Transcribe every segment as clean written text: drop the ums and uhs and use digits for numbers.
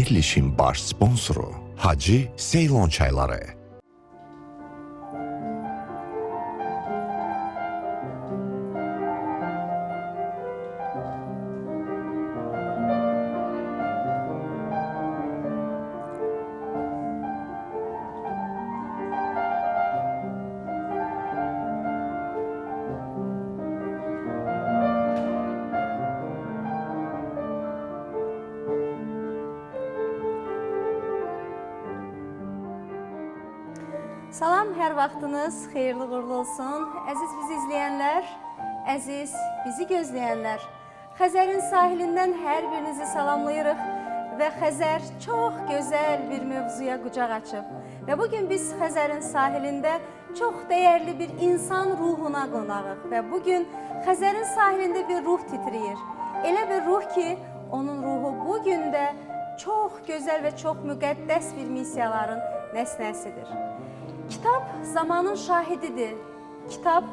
Verilişin baş sponsoru Hacı Seylon çayları. Salam, hər vaxtınız xeyirli uğurlu olsun. Əziz bizi izləyənlər, əziz bizi gözləyənlər. Xəzərin sahilindən hər birinizi salamlayırıq və Xəzər çox gözəl bir mövzuya qucaq açıb. Və bugün biz Xəzərin sahilində çox dəyərli bir insan ruhuna qonağıq və bugün Xəzərin sahilində bir ruh titrəyir. Elə bir ruh ki, onun ruhu bu gün də çox gözəl və çox müqəddəs bir missiyaların nəsnəsidir. Kitab zamanın şahididir. Kitab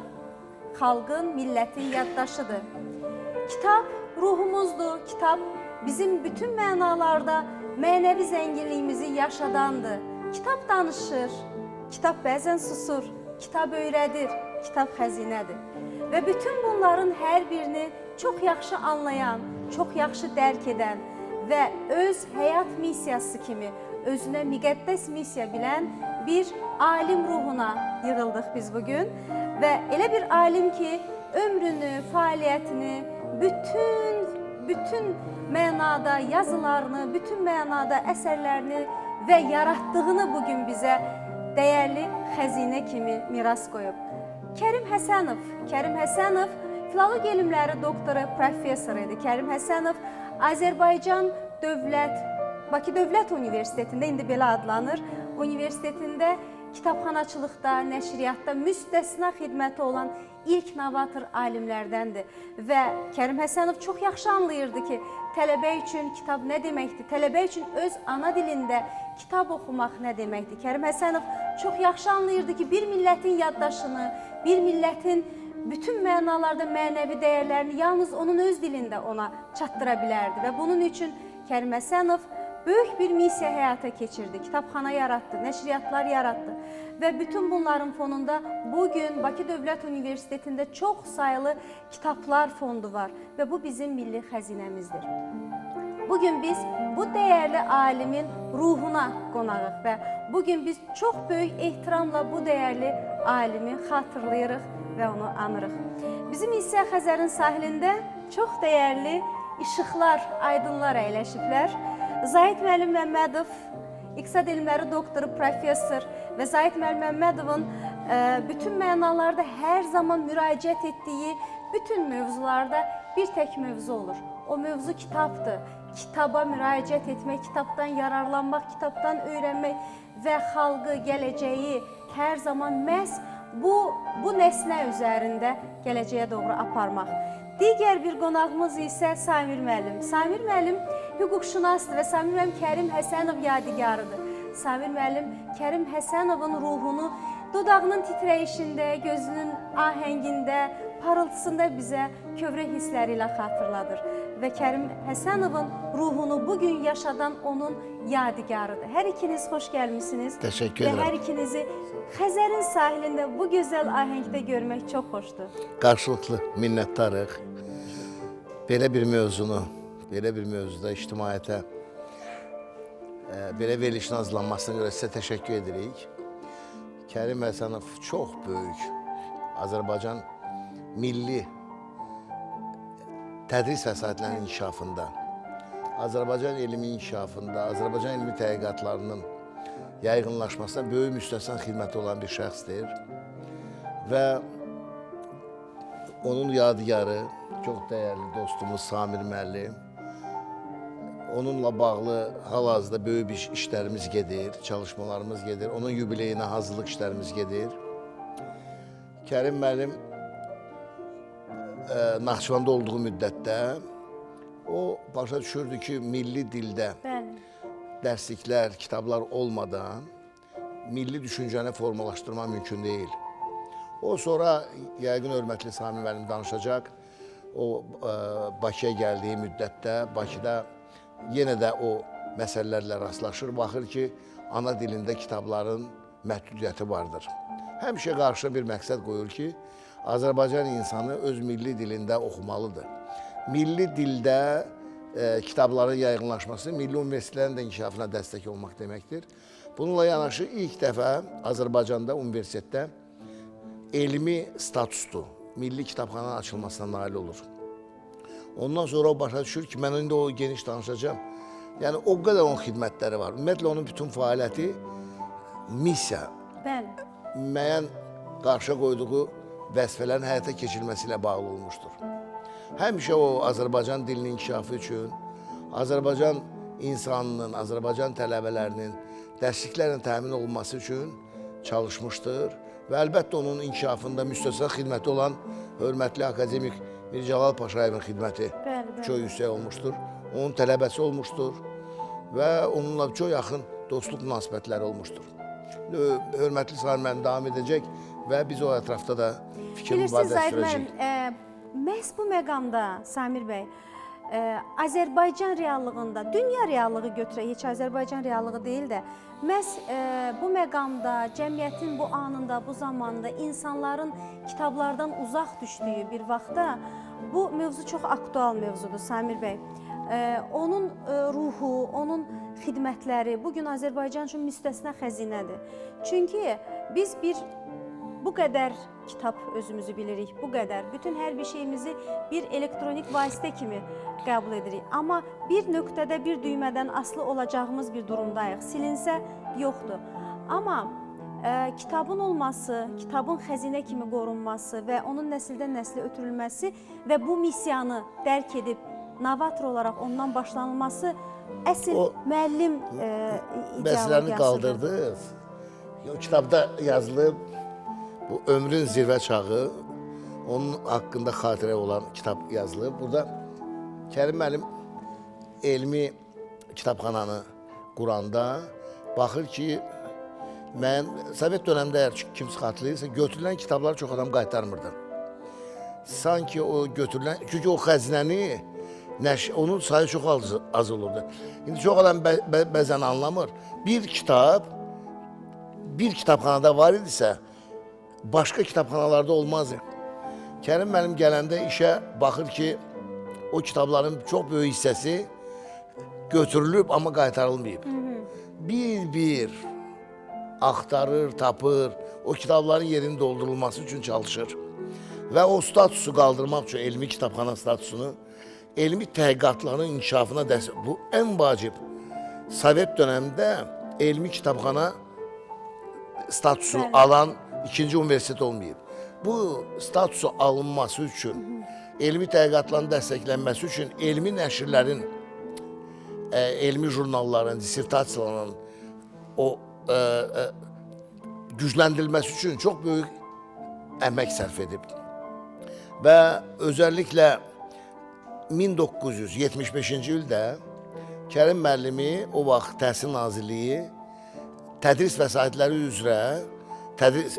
xalqın, millətin yaddaşıdır. Kitab ruhumuzdur. Kitab bizim bütün mənalarda mənəvi zənginliyimizi yaşadandır. Kitab danışır, kitab bəzən susur, kitab öyrədir, kitab xəzinədir. Və bütün bunların hər birini çox yaxşı anlayan, çox yaxşı dərk edən və öz həyat missiyası kimi özünə müqəddəs missiya bilən bir alim ruhuna yığıldıq biz bugün. Və elə bir alim ki, ömrünü, fəaliyyətini, bütün mənada yazılarını, bütün mənada əsərlərini və yaratdığını bugün bizə dəyərli xəzinə kimi miras qoyub. Kərim Həsənov, Kərim Həsənov filologiya elmləri doktoru, professor idi. Kərim Həsənov Azərbaycan Dövlət Bakı Dövlət Universitetində, indi belə adlanır, universitetində kitabxanaçılıqda, nəşriyyatda müstəsna xidməti olan ilk novator alimlərdəndir. Və Kərim Həsənov çox yaxşı anlayırdı ki, tələbə üçün kitab nə deməkdir, tələbə üçün öz ana dilində kitab oxumaq nə deməkdir. Kərim Həsənov çox yaxşı anlayırdı ki, bir millətin yaddaşını, bir millətin bütün mənalarda mənəvi dəyərlərini yalnız onun öz dilində ona çatdıra bilərdi. Və bunun üçün Kərim Həsənov böyük bir missiya həyata keçirdi, kitabxana yaratdı, nəşriyyatlar yaratdı və bütün bunların fonunda bugün Bakı Dövlət Universitetində çox saylı kitablar fondu var və bu bizim milli xəzinəmizdir. Bugün biz bu dəyərli alimin ruhuna qonağıq və bugün biz çox böyük ehtiramla bu dəyərli alimi xatırlayırıq və onu anırıq. Bizim isə Xəzərin sahilində çox dəyərli işıqlar, aydınlar əyləşiblər. Zahid müəllim Məmmədov, iqtisad elmləri doktoru, professor və Zahid müəllim Məmmədovun bütün mənalarda hər zaman müraciət etdiyi bütün mövzularda bir tək mövzu olur. O mövzu kitabdır. Kitaba müraciət etmək, kitabdan yararlanmaq, kitabdan öyrənmək və xalqı, gələcəyi hər zaman məhz bu nəsnə üzərində gələcəyə doğru aparmaq. Digər bir qonağımız isə Samir müəllim. Samir müəllim hüquqşünasdır və Samir müəllim Kərim Həsənov yadigarıdır. Samir müəllim Kərim Həsənovun ruhunu dodağının titrəyişində, gözünün ahəngində, parıltısında bizə kövrək hissləri ilə xatırladır. Və Kərim Həsənovun ruhunu bugün yaşadan onun yadigarıdır. Hər ikiniz xoş gəlmisiniz. Təşəkkür edirəm. Və hər ikinizi Xəzərin sahilində bu gözəl ahəngdə görmək çox xoşdur. Qarşılıqlı minnətdarıq. Belə bir mövzunu, belə bir mövzuda ictimaiyyətə belə verilişin hazırlanmasına görə sizə təşəkkür edirik. Kərim Həsənov çox böyük Azərbaycan milli tədris vəsaitlərinin inkişafında, Azərbaycan elmi inkişafında, Azərbaycan elmi tədqiqatlarının yayğınlaşmasına böyük müstəsna xidməti olan bir şəxsdir. Və onun yadigarı, çox dəyərli dostumuz Samir müəllim, onunla bağlı hal-hazırda böyük bir işlərimiz gedir, çalışmalarımız gedir. Onun yubileyinə hazırlıq işlərimiz gedir. Kərim müəllim Naxçıvanda olduğu müddətdə o başa düşürdü ki, milli dildə Bəli. dərsliklər, kitablar olmadan milli düşüncəni formalaşdırmaq mümkün deyil. O sonra yəqin hörmətli Samir müəllim danışacaq. O Bakıya gəldiyi müddətdə Bakıda yenə də o məsələlərlə rastlaşır, baxır ki, ana dilində kitabların məhdudiyyəti vardır. Həmişə qarşına bir məqsəd qoyur ki, Azərbaycan insanı öz milli dilində oxumalıdır. Milli dildə kitabların yayğınlaşması milli universitetlərin də inkişafına dəstək olmaq deməkdir. Bununla yanaşı ilk dəfə Azərbaycanda universitetdə elmi statusdur, milli kitabxananın açılmasına nail olur. Ondan sonra o başa düşür ki, mən indi o geniş danışacağam. Yəni o qədər onun xidmətləri var. Ümumiyyətlə onun bütün fəaliyyəti missiya, Bəli. müəyyən qarşıya qoyduğu vəzifələrin həyata keçirilməsi ilə bağlı olmuşdur. Həmişə o Azərbaycan dilinin inkişafı üçün, Azərbaycan insanının, Azərbaycan tələbələrinin dərsliklərlə təmin olunması üçün çalışmışdır və əlbəttə onun inkişafında müstəsna xidməti olan hörmətli akademik Mir Cəlal Paşayevin xidməti Bəli, bəli. çox yüksək olmuşdur. Onun tələbəsi olmuşdur və onunla çox yaxın dostluq münasibətləri olmuşdur. Hörmətli Samir müəllim davam edəcək və biz o ətrafda da fikir Bilirsiniz mübadiləsi Zahid sürəcəyik. müəllim, məhz bu məqamda Samir bəy, Azərbaycan reallığında, dünya reallığı götürək, heç Azərbaycan reallığı deyil də, məhz bu məqamda, cəmiyyətin bu anında, bu zamanda insanların kitablardan uzaq düşdüyü bir vaxtda bu mövzu çox aktual mövzudur Samir bəy. Onun ruhu, onun xidmətləri bu gün Azərbaycan üçün müstəsna xəzinədir. Çünki biz bu qədər kitab özümüzü bilirik, bu qədər. Bütün hər bir şeyimizi bir elektronik vasitə kimi qəbul edirik. Amma bir nöqtədə, bir düymədən asılı olacağımız bir durumdayıq. Silinsə yoxdur. Amma kitabın olması, kitabın xəzinə kimi qorunması və onun nəsildən nəslə ötürülməsi və bu missiyanı dərk edib novator olaraq ondan başlanılması əsl O müəllim Məsələni ideologiyasıdır. qaldırdınız. O kitabda yazılıb bu ömrün zirvə çağı, onun haqqında xatirə olan kitab yazılıb. Burada Kərim müəllim elmi kitabxananı quranda baxır ki, mən Sovet dövründə əgər kimsə xatırlayırsa, götürülən kitabları çox adam qaytarmırdı. Sanki o götürülən, çünki o xəzinəni onun sayı çox az olurdu. İndi çox adam bəzən anlamır. Bir kitab bir kitabxanada var idisə, başqa kitabxanalarda olmazdı. Kərim müəllim gələndə işə baxır ki, o kitabların çox böyük hissəsi götürülüb, amma qaytarılmayıb. Bir-bir axtarır, tapır, o kitabların yerinin doldurulması üçün çalışır. Və o statusu qaldırmaq üçün, elmi kitabxana statusunu, elmi təhqiqatların inkişafına dəstək. Bu ən vacib. Sovet dönəmində elmi kitabxana statusu alan ikinci universitet olmayıb. Bu statusu alınması üçün, elmi təhqiqatların dəstəklənməsi üçün elmi nəşrlərin, elmi jurnalların, dissertasiyaların o gücləndirilməsi üçün çox böyük əmək sərf edib. Və özəlliklə 1975-ci ildə Kərim müəllimi o vaxt Təhsil Nazirliyi tədris vəsaitləri üzrə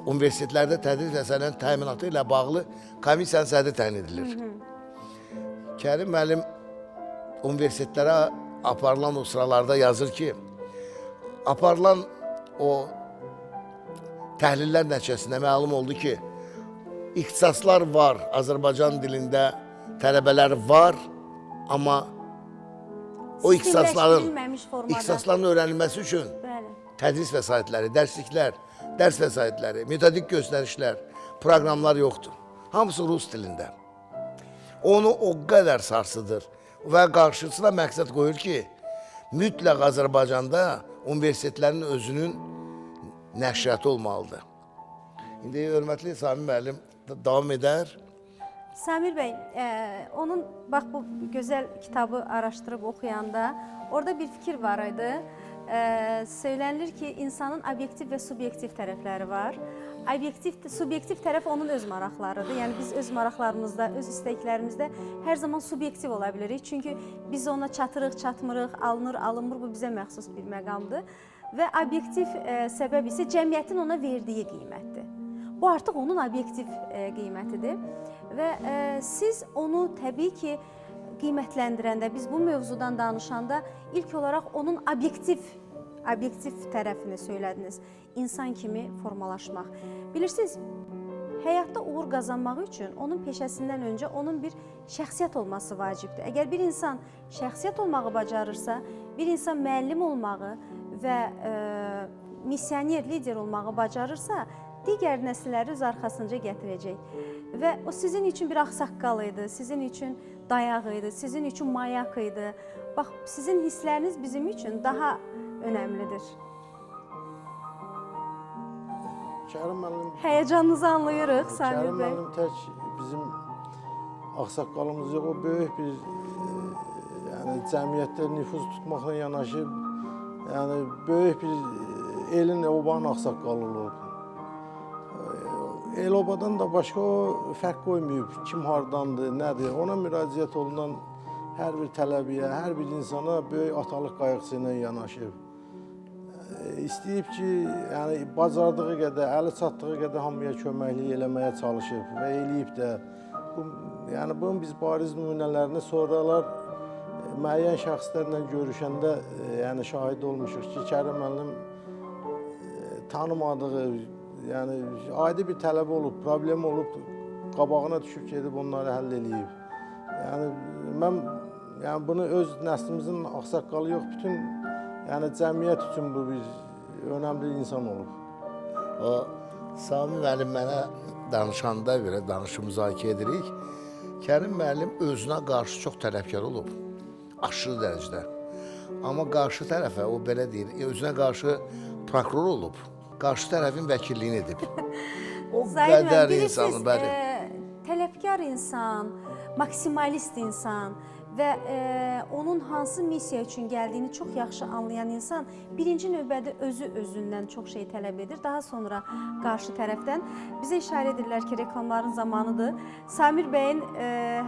universitetlərdə tədris vəsaitlərinin təminatı ilə bağlı komissiyanın sədri təyin edilir. Kərim müəllim universitetlərə aparılan o sıralarda yazır ki, aparılan o təhlillər nəticəsində məlum oldu ki, ixtisaslar var, Azərbaycan dilində tələbələr var, amma o ixtisasların öyrənilməsi üçün Bəli. tədris vəsaitləri, dərsliklər, dərs vəsaitləri, metodik göstərişlər, proqramlar yoxdur. Hamısı rus dilində. Onu o qədər sarsıdır və qarşısına məqsəd qoyur ki, mütləq Azərbaycanda universitetlərin özünün nəşriyyatı olmalıdır. İndi hörmətli Samir müəllim davam edər. Samir bəy, onun bax bu gözəl kitabı araşdırıb oxuyanda orada bir fikir var idi. Söylənilir ki, insanın obyektiv və subyektiv tərəfləri var. Obyektiv, subyektiv tərəf onun öz maraqlarıdır. Yəni biz öz maraqlarımızda, öz istəklərimizdə hər zaman subyektiv ola bilirik. Çünki biz ona çatırıq, çatmırıq, alınır, alınmır, bu bizə məxsus bir məqamdır. Və obyektiv səbəb isə cəmiyyətin ona verdiyi qiymətdir. Bu artıq onun obyektiv qiymətidir və siz onu təbii ki, qiymətləndirəndə, biz bu mövzudan danışanda ilk olaraq onun obyektiv tərəfini söylədiniz. İnsan kimi formalaşmaq. Bilirsiniz, həyatda uğur qazanmaq üçün onun peşəsindən öncə onun bir şəxsiyyət olması vacibdir. Əgər bir insan şəxsiyyət olmağı bacarırsa, bir insan müəllim olmağı və missioner, lider olmağı bacarırsa, digər nəsilləri öz arxasınca gətirəcək. Və o sizin üçün bir ağsaqqal idi, sizin üçün dayaq idi, sizin üçün mayak idi. Bax, sizin hissləriniz bizim üçün daha önəmlidir. Kərim müəllim, Həyəcanınızı anlayırıq, Samir Kərim bəy. müəllim tək bizim ağsaqqalımız yox, o böyük bir yəni cəmiyyətdə nüfuz tutmaqla yanaşı, yəni böyük bir elin, obanın ağsaqqalı olub. El obadan da başqa o fərq qoymayıb, kim hardandır, nədir. Ona müraciət olunan hər bir tələbəyə, hər bir insana böyük atalıq qayğısı ilə yanaşıb. İstəyib ki, yəni bacardığı qədər, əli çatdığı qədər hamıya köməklik eləməyə çalışıb və eləyib də. Bu, yəni bunun biz bariz nümunələrini sonralar müəyyən şəxslərlə görüşəndə yəni şahid olmuşuq ki, Kərim müəllim tanımadığı, yəni adi bir tələbə olub, problem olub, qabağına düşüb gedib onları həll eləyib. Yəni mən yəni bunu öz nəslimizin ağsaqqalı yox, bütün yəni cəmiyyət üçün bu bir önəmli insan olub. O Sami müəllim mənə danışanda belə danışıb müzakirə edirik. Kərim müəllim özünə qarşı çox tələbkar olub. Aşırı dərəcədə. Amma qarşı tərəfə o belə deyir, özünə qarşı prokuror olub. Qarşı tərəfin vəkilliyini edib. O Zahid müəllim, qədər bilirsiniz, insanı, bəli. Tələbkar insan, maksimalist insan və onun hansı missiya üçün gəldiyini çox yaxşı anlayan insan birinci növbədə özü özündən çox şey tələb edir. Daha sonra qarşı tərəfdən bizə işarə edirlər ki, reklamların zamanıdır. Samir bəyin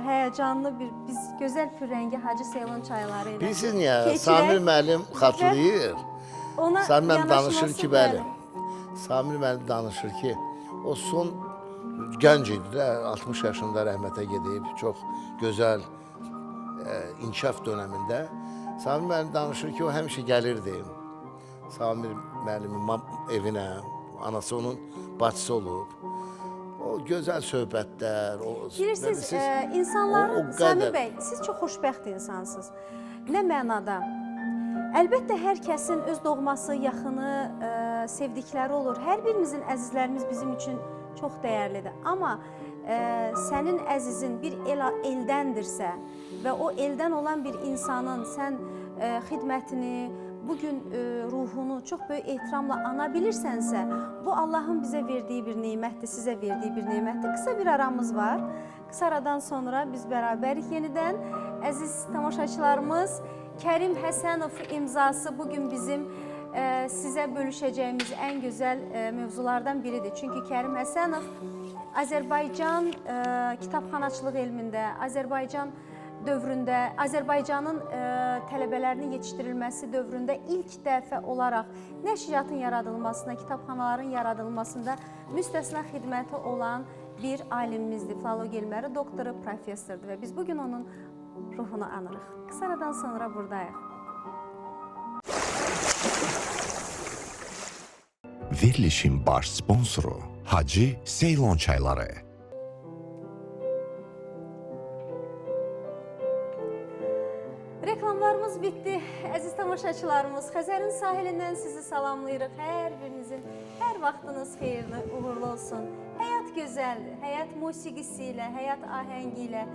həyəcanlı bir biz gözəl pürrəngi Hacı Seylon çayları ilə Bilirsiniz niyə? keçirək Samir müəllim xatırlayır. Ona Samir müəllim danışır ki, bəli. Samir müəllim danışır ki, o son gənc idi də, 60 yaşında rəhmətə gedib, çox gözəl inkişaf dönəmində. Samir müəllim danışır ki, o həmişə gəlirdi. Samir müəllimin evinə, anası onun bacısı olub. O gözəl söhbətlər, o Bilirsiniz, insanların, o qədər- Samir bəy, siz çox xoşbəxt insansınız. Nə mənada? Əlbəttə, hər kəsin öz doğması, yaxını, sevdikləri olur. Hər birimizin əzizlərimiz bizim üçün çox dəyərlidir. Amma sənin əzizin bir eldəndirsə və o eldən olan bir insanın sən xidmətini, bugün ruhunu çox böyük ehtiramla ana bilirsənsə, bu Allahın bizə verdiyi bir nemətdir, sizə verdiyi bir nemətdir. Qısa bir aramız var. Qısa aradan sonra biz bərabərik yenidən. Əziz tamaşaçılarımız, Kərim Həsənov imzası bugün bizim sizə bölüşəcəyimiz ən gözəl mövzulardan biridir. Çünki Kərim Həsənov Azərbaycan kitabxanaçılıq elmində, Azərbaycan dövründə, Azərbaycanın tələbələrinin yetişdirilməsi dövründə ilk dəfə olaraq nəşriyyatın yaradılmasına, kitabxanaların yaradılmasında müstəsna xidməti olan bir alimimizdir. Filologiya elmləri doktoru, professordur və biz bugün onun ruhunu anırıq. Qısa aradan sonra buradayıq. Verilişin baş sponsoru Hacı Seylon çayları. Reklamlarımız bitdi. Əziz tamaşaçılarımız, Xəzərin sahilindən sizi salamlayırıq. Hər birinizin hər vaxtınız xeyirli, uğurlu olsun. Həyat gözəldir. Həyat musiqisi ilə, həyat ahəngi ilə,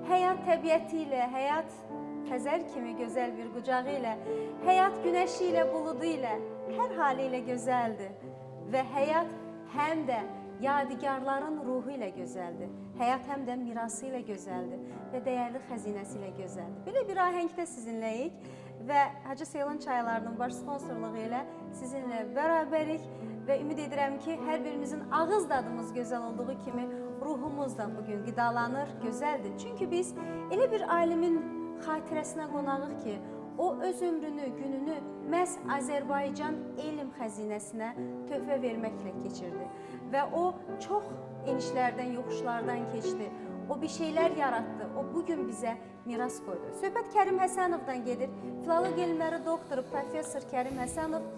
həyat təbiəti ilə, həyat Xəzər kimi gözəl bir qucağı ilə, həyat günəşi ilə, buludu ilə, hər halı ilə gözəldir. Və həyat həm də yadigarların ruhu ilə gözəldir. Həyat həm də mirası ilə gözəldir və dəyərli xəzinəsi ilə gözəldir. Belə bir ahəngdə sizinləyik və Hacı Seylon çaylarının baş sponsorluğu ilə sizinlə bərabərik və ümid edirəm ki, hər birimizin ağız dadımız gözəl olduğu kimi ruhumuz da bugün qidalanır, gözəldir. Çünki biz elə bir alimin xatirəsinə qonağıq ki, o öz ömrünü, gününü məhz Azərbaycan elm xəzinəsinə töhfə verməklə keçirdi. Və o çox enişlərdən, yoxuşlardan keçdi. O bir şeylər yaratdı. O bu gün bizə miras qoydu. Söhbət Kərim Həsənovdan gedir. Filologiya elmləri doktoru professor Kərim Həsənov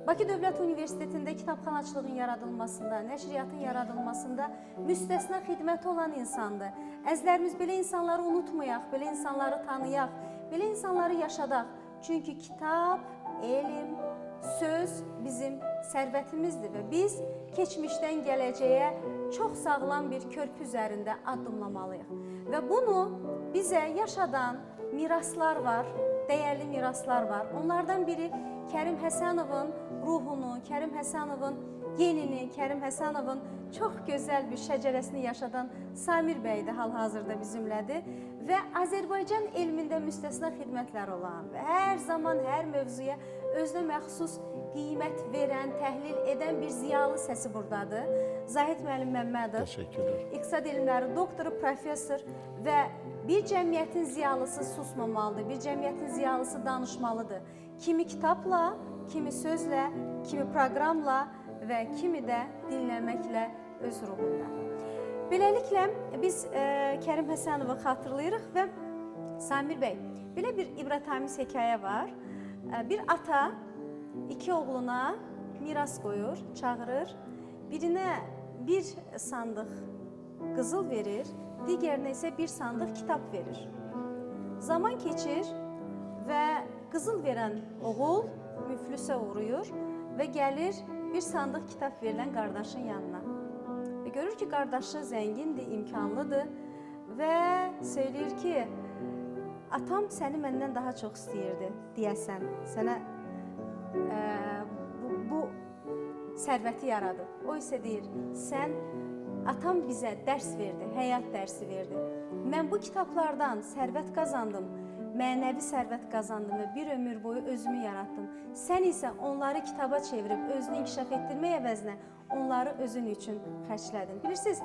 Bakı Dövlət Universitetində kitabxanaçılığın yaradılmasında, nəşriyyatın yaradılmasında müstəsna xidməti olan insandır. Əzizlərimiz, belə insanları unutmayaq, belə insanları tanıyaq, belə insanları yaşadaq. Çünki kitab, elm, söz bizim sərvətimizdir və biz keçmişdən gələcəyə çox sağlam bir körpü üzərində addımlamalıyıq. Və bunu bizə yaşadan miraslar var, dəyərli miraslar var. Onlardan biri Kərim Həsənovun ruhunu, Kərim Həsənovun genini, Kərim Həsənovun çox gözəl bir şəcərəsini yaşadan Samir bəy də hal-hazırda bizimlədir və Azərbaycan elmində müstəsna xidmətlər olan və hər zaman hər mövzuya özünə məxsus qiymət verən, təhlil edən bir ziyalı səsi burdadır. Zahid müəllim Məmmədov. Təşəkkürlər. İqtisad elmləri doktoru, professor və bir cəmiyyətin ziyalısı susmamalıdır, bir cəmiyyətin ziyalısı danışmalıdır. Kimi kitabla, kimi sözlə, kimi proqramla və kimi də dinləməklə öz ruhunda. Beləliklə biz Kərim Həsənovu xatırlayırıq və Samir bəy, belə bir ibrətamiz hekayə var. Bir ata iki oğluna miras qoyur, çağırır. Birinə bir sandıq qızıl verir, digərinə isə bir sandıq kitab verir. Zaman keçir və qızıl verən oğul müflisə uğrayır və gəlir bir sandıq kitab verilən qardaşın yanına. Və görür ki, qardaşı zəngindir, imkanlıdır və söyləyir ki, atam səni məndən daha çox istəyirdi, deyəsən, sənə bu sərvəti yaradıb. O isə deyir, sən, atam bizə dərs verdi, həyat dərsi verdi. Mən bu kitablardan sərvət qazandım, mənəvi sərvət qazandım və bir ömür boyu özümü yaratdım. Sən isə onları kitaba çevirib özünü inkişaf etdirmək əvəzinə onları özün üçün xərclədin. Bilirsiniz,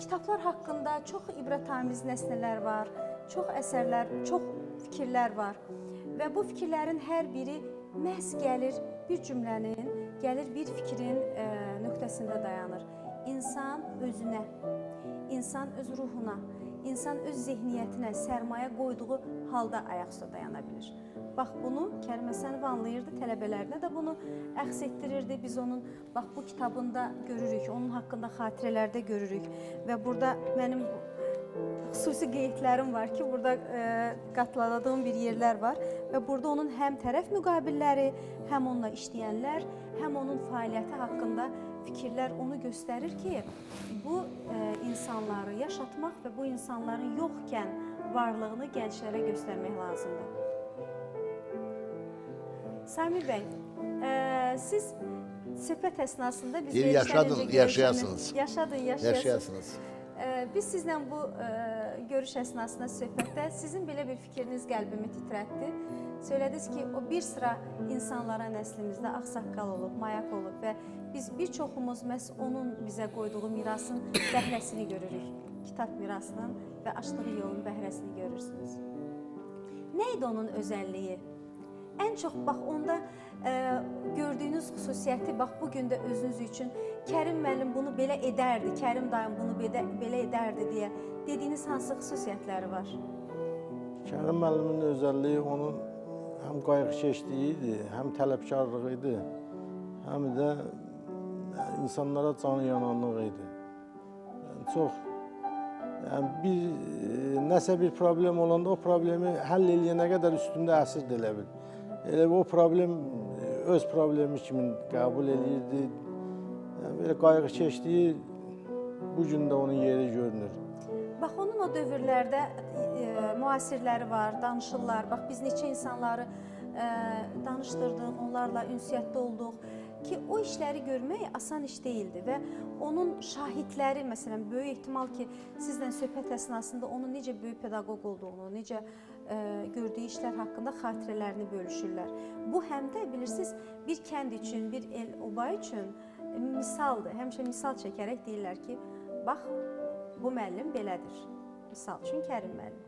kitablar haqqında çox ibrətamiz nəsnələr var, çox əsərlər, çox fikirlər var və bu fikirlərin hər biri məhz gəlir bir cümlənin, gəlir bir fikrin nöqtəsində dayanır. İnsan özünə, insan öz ruhuna, insan öz zehniyyətinə sərmayə qoyduğu halda ayaq üstə dayana bilir. Bax bunu Kərim Həsənov anlayırdı, tələbələrinə də bunu əxz etdirirdi. Biz onun bax bu kitabında görürük, onun haqqında xatirələrdə görürük və burada mənim xüsusi qeydlərim var ki, burada qatladığım bir yerlər var və burada onun həm tərəf müqabilləri, həm onunla işləyənlər, həm onun fəaliyyəti haqqında fikirlər onu göstərir ki, bu insanları yaşatmaq və bu insanların yoxkən varlığını gənclərə göstərmək lazımdır. Samir bəy, siz söhbət əsnasında biz yaşadın, yaşayasınız. Yaşadın, yaşayasınız. Biz sizlə bu görüş əsnasında söhbətdə sizin belə bir fikriniz qəlbimi titrətdi. Söylədiniz ki, o bir sıra insanlara nəslimizdə ağsaqqal olub, mayak olub və biz bir çoxumuz məhz onun bizə qoyduğu mirasın bəhrəsini görürük. Kitab mirasının və açdığı yolun bəhrəsini görürsünüz. Nə idi onun özəlliyi? Ən çox bax onda gördüyünüz xüsusiyyəti bax bu gün də özünüz üçün Kərim müəllim bunu belə edərdi, Kərim dayım bunu belə edərdi deyə dediyiniz hansı xüsusiyyətləri var? Kərim müəllimin özəlliyi onun həm qayğıkeşliyi idi, həm tələbkarlığı idi, həm də insanlara canı yananlığı idi. Yəni, çox, yəni bir nəsə bir problem olanda o problemi həll eləyənə qədər üstündə əsirdi elə bil. Elə o problem öz problemi kimi qəbul eləyirdi. Yəni, belə qayğıkeşliyi bu gün də onun yeri görünür. Bax, onun o dövrlərdə müasirləri var, danışırlar. Bax, biz neçə insanları danışdırdıq, onlarla ünsiyyətdə olduq ki, o işləri görmək asan iş deyildi və onun şahidləri, məsələn, böyük ehtimal ki, sizlə söhbət əsnasında onun necə böyük pedaqoq olduğunu, necə gördüyü işlər haqqında xatirələrini bölüşürlər. Bu həm də bilirsiniz, bir kənd üçün, bir el oba üçün misaldır. Həmişə misal çəkərək deyirlər ki, bax, bu müəllim belədir. Misal üçün Kərim müəllim.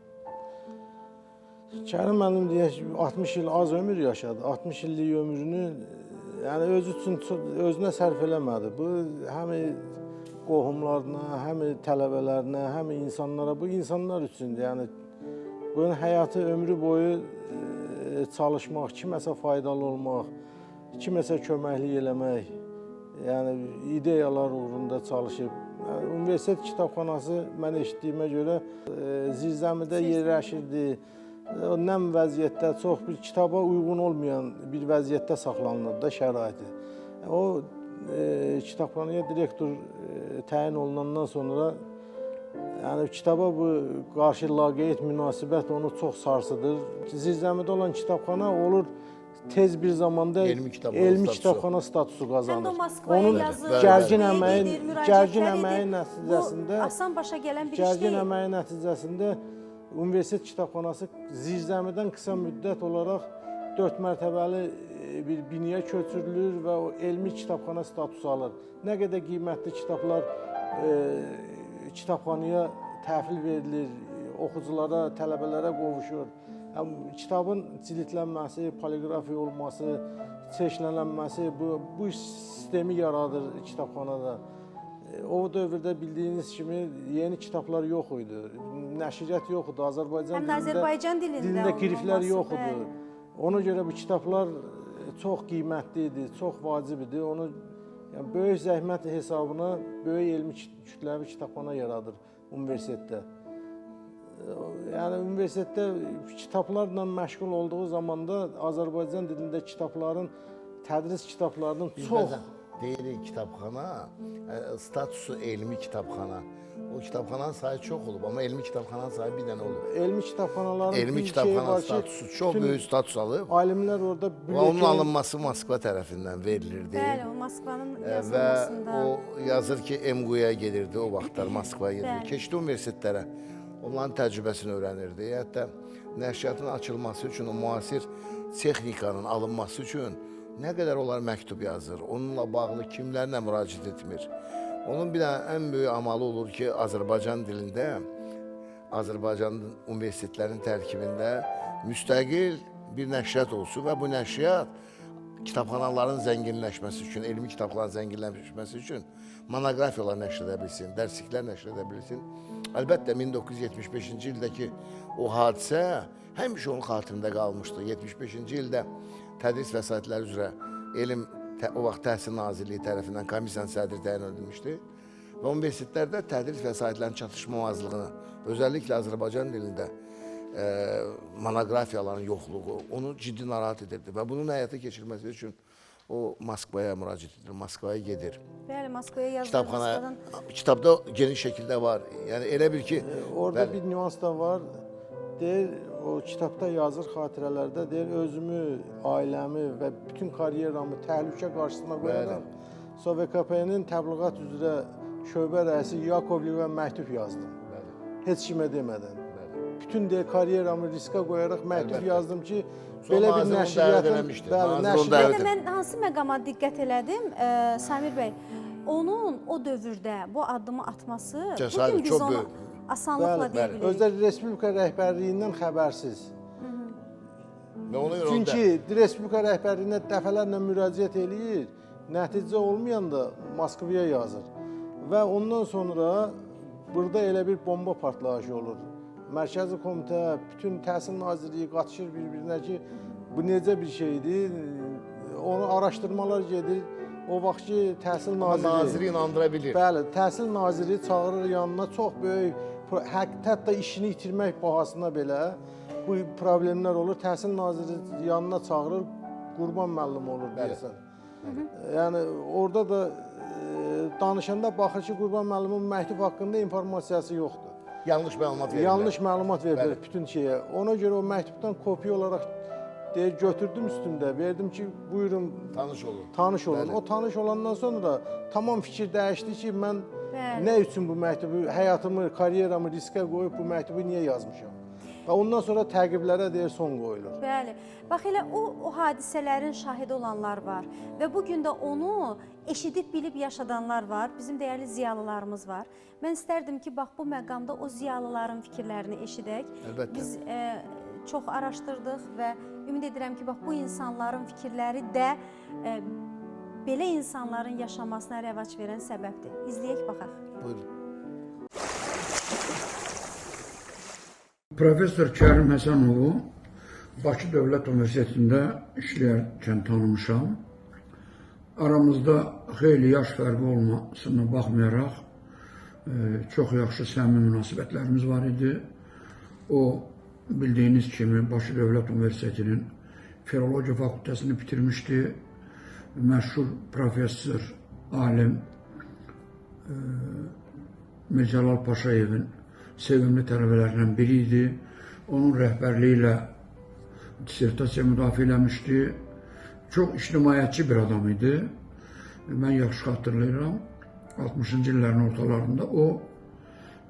Kərim müəllim deyək, 60 il az ömür yaşadı. 60 illik ömrünü yəni özü üçün özünə sərf eləmədi. Bu həm qohumlarına, həm tələbələrinə, həm insanlara, bu insanlar üçündür. Yəni bunun həyatı ömrü boyu çalışmaq, kiməsə faydalı olmaq, kiməsə köməklik eləmək, yəni ideyalar uğrunda çalışıb. Yəni, universitet kitabxanası mən eşitdiyimə görə zirzəmidə yerləşirdi. O nəm vəziyyətdə, çox bir kitaba uyğun olmayan bir vəziyyətdə saxlanılır da şəraiti. O kitabxanaya direktor təyin olunandan sonra, yəni kitaba bu qarşı laqeyd münasibət onu çox sarsıdır. Zirzəmidə olan kitabxana olur tez bir zamanda Elmi kitabxana elmi statusu. kitabxana statusu qazanır. Həm də o Moskvaya Onun yazır, gərgin Moskvaya əməyin, gedir, müraciətlər gərgin edir. əməyin Bu nəticəsində asan başa gələn bir iş gərgin deyil. əməyin nəticəsində universitet kitabxanası zirzəmidən qısa müddət olaraq 4 mərtəbəli bir binaya köçürülür və o elmi kitabxana statusu alır. Nə qədər qiymətli kitablar kitabxanaya təhvil verilir, oxuculara, tələbələrə qovuşur. Yəni, kitabın cildlənməsi, poliqrafiya olması, çeşnələnməsi bu sistemi yaradır kitabxanada. O dövrdə bildiyiniz kimi yeni kitablar yox idi, nəşriyyat yox idi, Azərbaycan Həm də Azərbaycan dilində dilində qriflər olması, yox idi. bəli. Ona görə bu kitablar çox qiymətli idi, çox vacib idi. Onu yəni böyük zəhmət hesabına böyük elmi kütləvi kitabxana yaradır universitetdə. Yəni universitetdə kitablarla məşğul olduğu zamanda Azərbaycan dilində kitabların, tədris kitablarının Biz çox bəzən deyirik kitabxana, statusu elmi kitabxana. O kitabxananın sayı çox olub, amma elmi kitabxananın sayı bir dənə olub. Elmi kitabxanaların Elmi bir şeyi kitabxana var ki, statusu çox bütün böyük status alıb. alimlər orada Və onun bülletin- alınması Moskva tərəfindən verilirdi. Bəli, o Moskvanın Və yazılmasında. o yazır ki, MQ'ya gedirdi o vaxtlar, Moskvaya gedirdi. Bəli. Keçdi universitetlərə, onların təcrübəsini öyrənirdi. Hətta nəşriyyatın açılması üçün, o müasir texnikanın alınması üçün nə qədər onlar məktub yazır, onunla bağlı kimlərlə müraciət etmir. Onun bir dənə ən böyük amalı olur ki, Azərbaycan dilində, Azərbaycan universitetlərinin tərkibində müstəqil bir nəşriyyat olsun və bu nəşriyyat kitabxanaların zənginləşməsi üçün, elmi kitabxanaların zənginləşməsi üçün monoqrafiyalar nəşr edə bilsin, dərsliklər nəşr edə bilsin. Əlbəttə 1975-ci ildəki o hadisə həmişə onun xatirində qalmışdı. 75-ci ildə tədris vəsaitləri üzrə elm o vaxt Təhsil Nazirliyi tərəfindən komissiyanın sədri təyin edilmişdi. Və universitetlərdə tədris vəsaitlərinin çatışmamazlığını, özəlliklə Azərbaycan dilində monoqrafiyaların yoxluğu onu ciddi narahat edirdi və bunun həyata keçirilməsi üçün o Moskvaya müraciət edir, Moskvaya gedir. Bəli, Moskvaya yazılır. Kitabxana, Moskvadan. kitabda geniş şəkildə var. Yəni elə bir ki, Orada bəli. bir nüans da var. Deyir, o kitabda yazır xatirələrdə, deyir özümü, ailəmi və bütün karyeramı təhlükə qarşısına qoyaraq SOVKP-nin təbliğat üzrə şöbə rəisi Yakovlevə məktub yazdım. Bəli. Heç kimə demədən. Bəli. Bütün deyir karyeramı riskə qoyaraq məktub Əlbəttə. yazdım ki, Sonra belə bir nazir onu dəvət nəşriyyatın, eləmişdi. bəli, Nazir onu nəşriyyat dəvət Bir də mən hansı məqama diqqət elədim, Samir bəy, onun o dövrdə bu addımı atması, Cəsarət bugün biz çox onu böyük. asanlıqla Bəli, deyə bilirik. Özdə Respublika rəhbərliyindən xəbərsiz. Və ona görə onu Çünki Respublika rəhbərliyinə dəfələrlə müraciət eləyir, nəticə olmayanda Moskvaya yazır. Və ondan sonra burada elə bir bomba partlayışı olur. Mərkəzi Komitə, bütün Təhsil Nazirliyi qatışır bir-birinə ki, bu necə bir şeydir? Onu araşdırmalar gedir. O vaxt ki, Təhsil Amma Naziri naziri inandıra bilir. Bəli, Təhsil Naziri çağırır yanına çox böyük, hətta işini itirmək bahasına belə bu problemlər olur. Təhsil Naziri yanına çağırır, Qurban müəllim olur deyəsən. Yəni orada da danışanda baxır ki, Qurban müəllimin məktub haqqında informasiyası yoxdur. Yanlış məlumat verirlər. Yanlış məlumat verilir Bəli. bütün şeyə. Ona görə o məktubdan kopya olaraq deyir, götürdüm üstümdə, verdim ki, buyurun Tanış olun. tanış olun. Bəli. O tanış olandan sonra tamam fikir dəyişdi ki, mən Bəli. nə üçün bu məktubu, həyatımı, karyeramı riskə qoyub bu məktubu niyə yazmışam? Və ondan sonra təqiblərə deyir son qoyulur. Bəli. Bax elə o hadisələrin şahidi olanlar var və bu gün də onu eşidib bilib yaşadanlar var. Bizim dəyərli ziyalılarımız var. Mən istərdim ki, bax bu məqamda o ziyalıların fikirlərini eşidək. Əlbəttə. Biz çox araşdırdıq və ümid edirəm ki, bax bu insanların fikirləri də belə insanların yaşamasına rəvac verən səbəbdir. İzləyək baxaq. Buyurun. Professor Kərim Həsənovu Bakı Dövlət Universitetində işləyərkən tanımışam. Aramızda xeyli yaş fərqi olmasına baxmayaraq çox yaxşı səmimi münasibətlərimiz var idi. O, bildiyiniz kimi Bakı Dövlət Universitetinin Filologiya fakültəsini bitirmişdi. Məşhur professor, alim Mircəlal Paşayevin sevimli tələbələrindən biri idi. Onun rəhbərliyi ilə dissertasiya müdafiə eləmişdi. Çox ictimaiyyətçi bir adam idi. Mən yaxşı xatırlayıram. 60-cı illərin ortalarında o,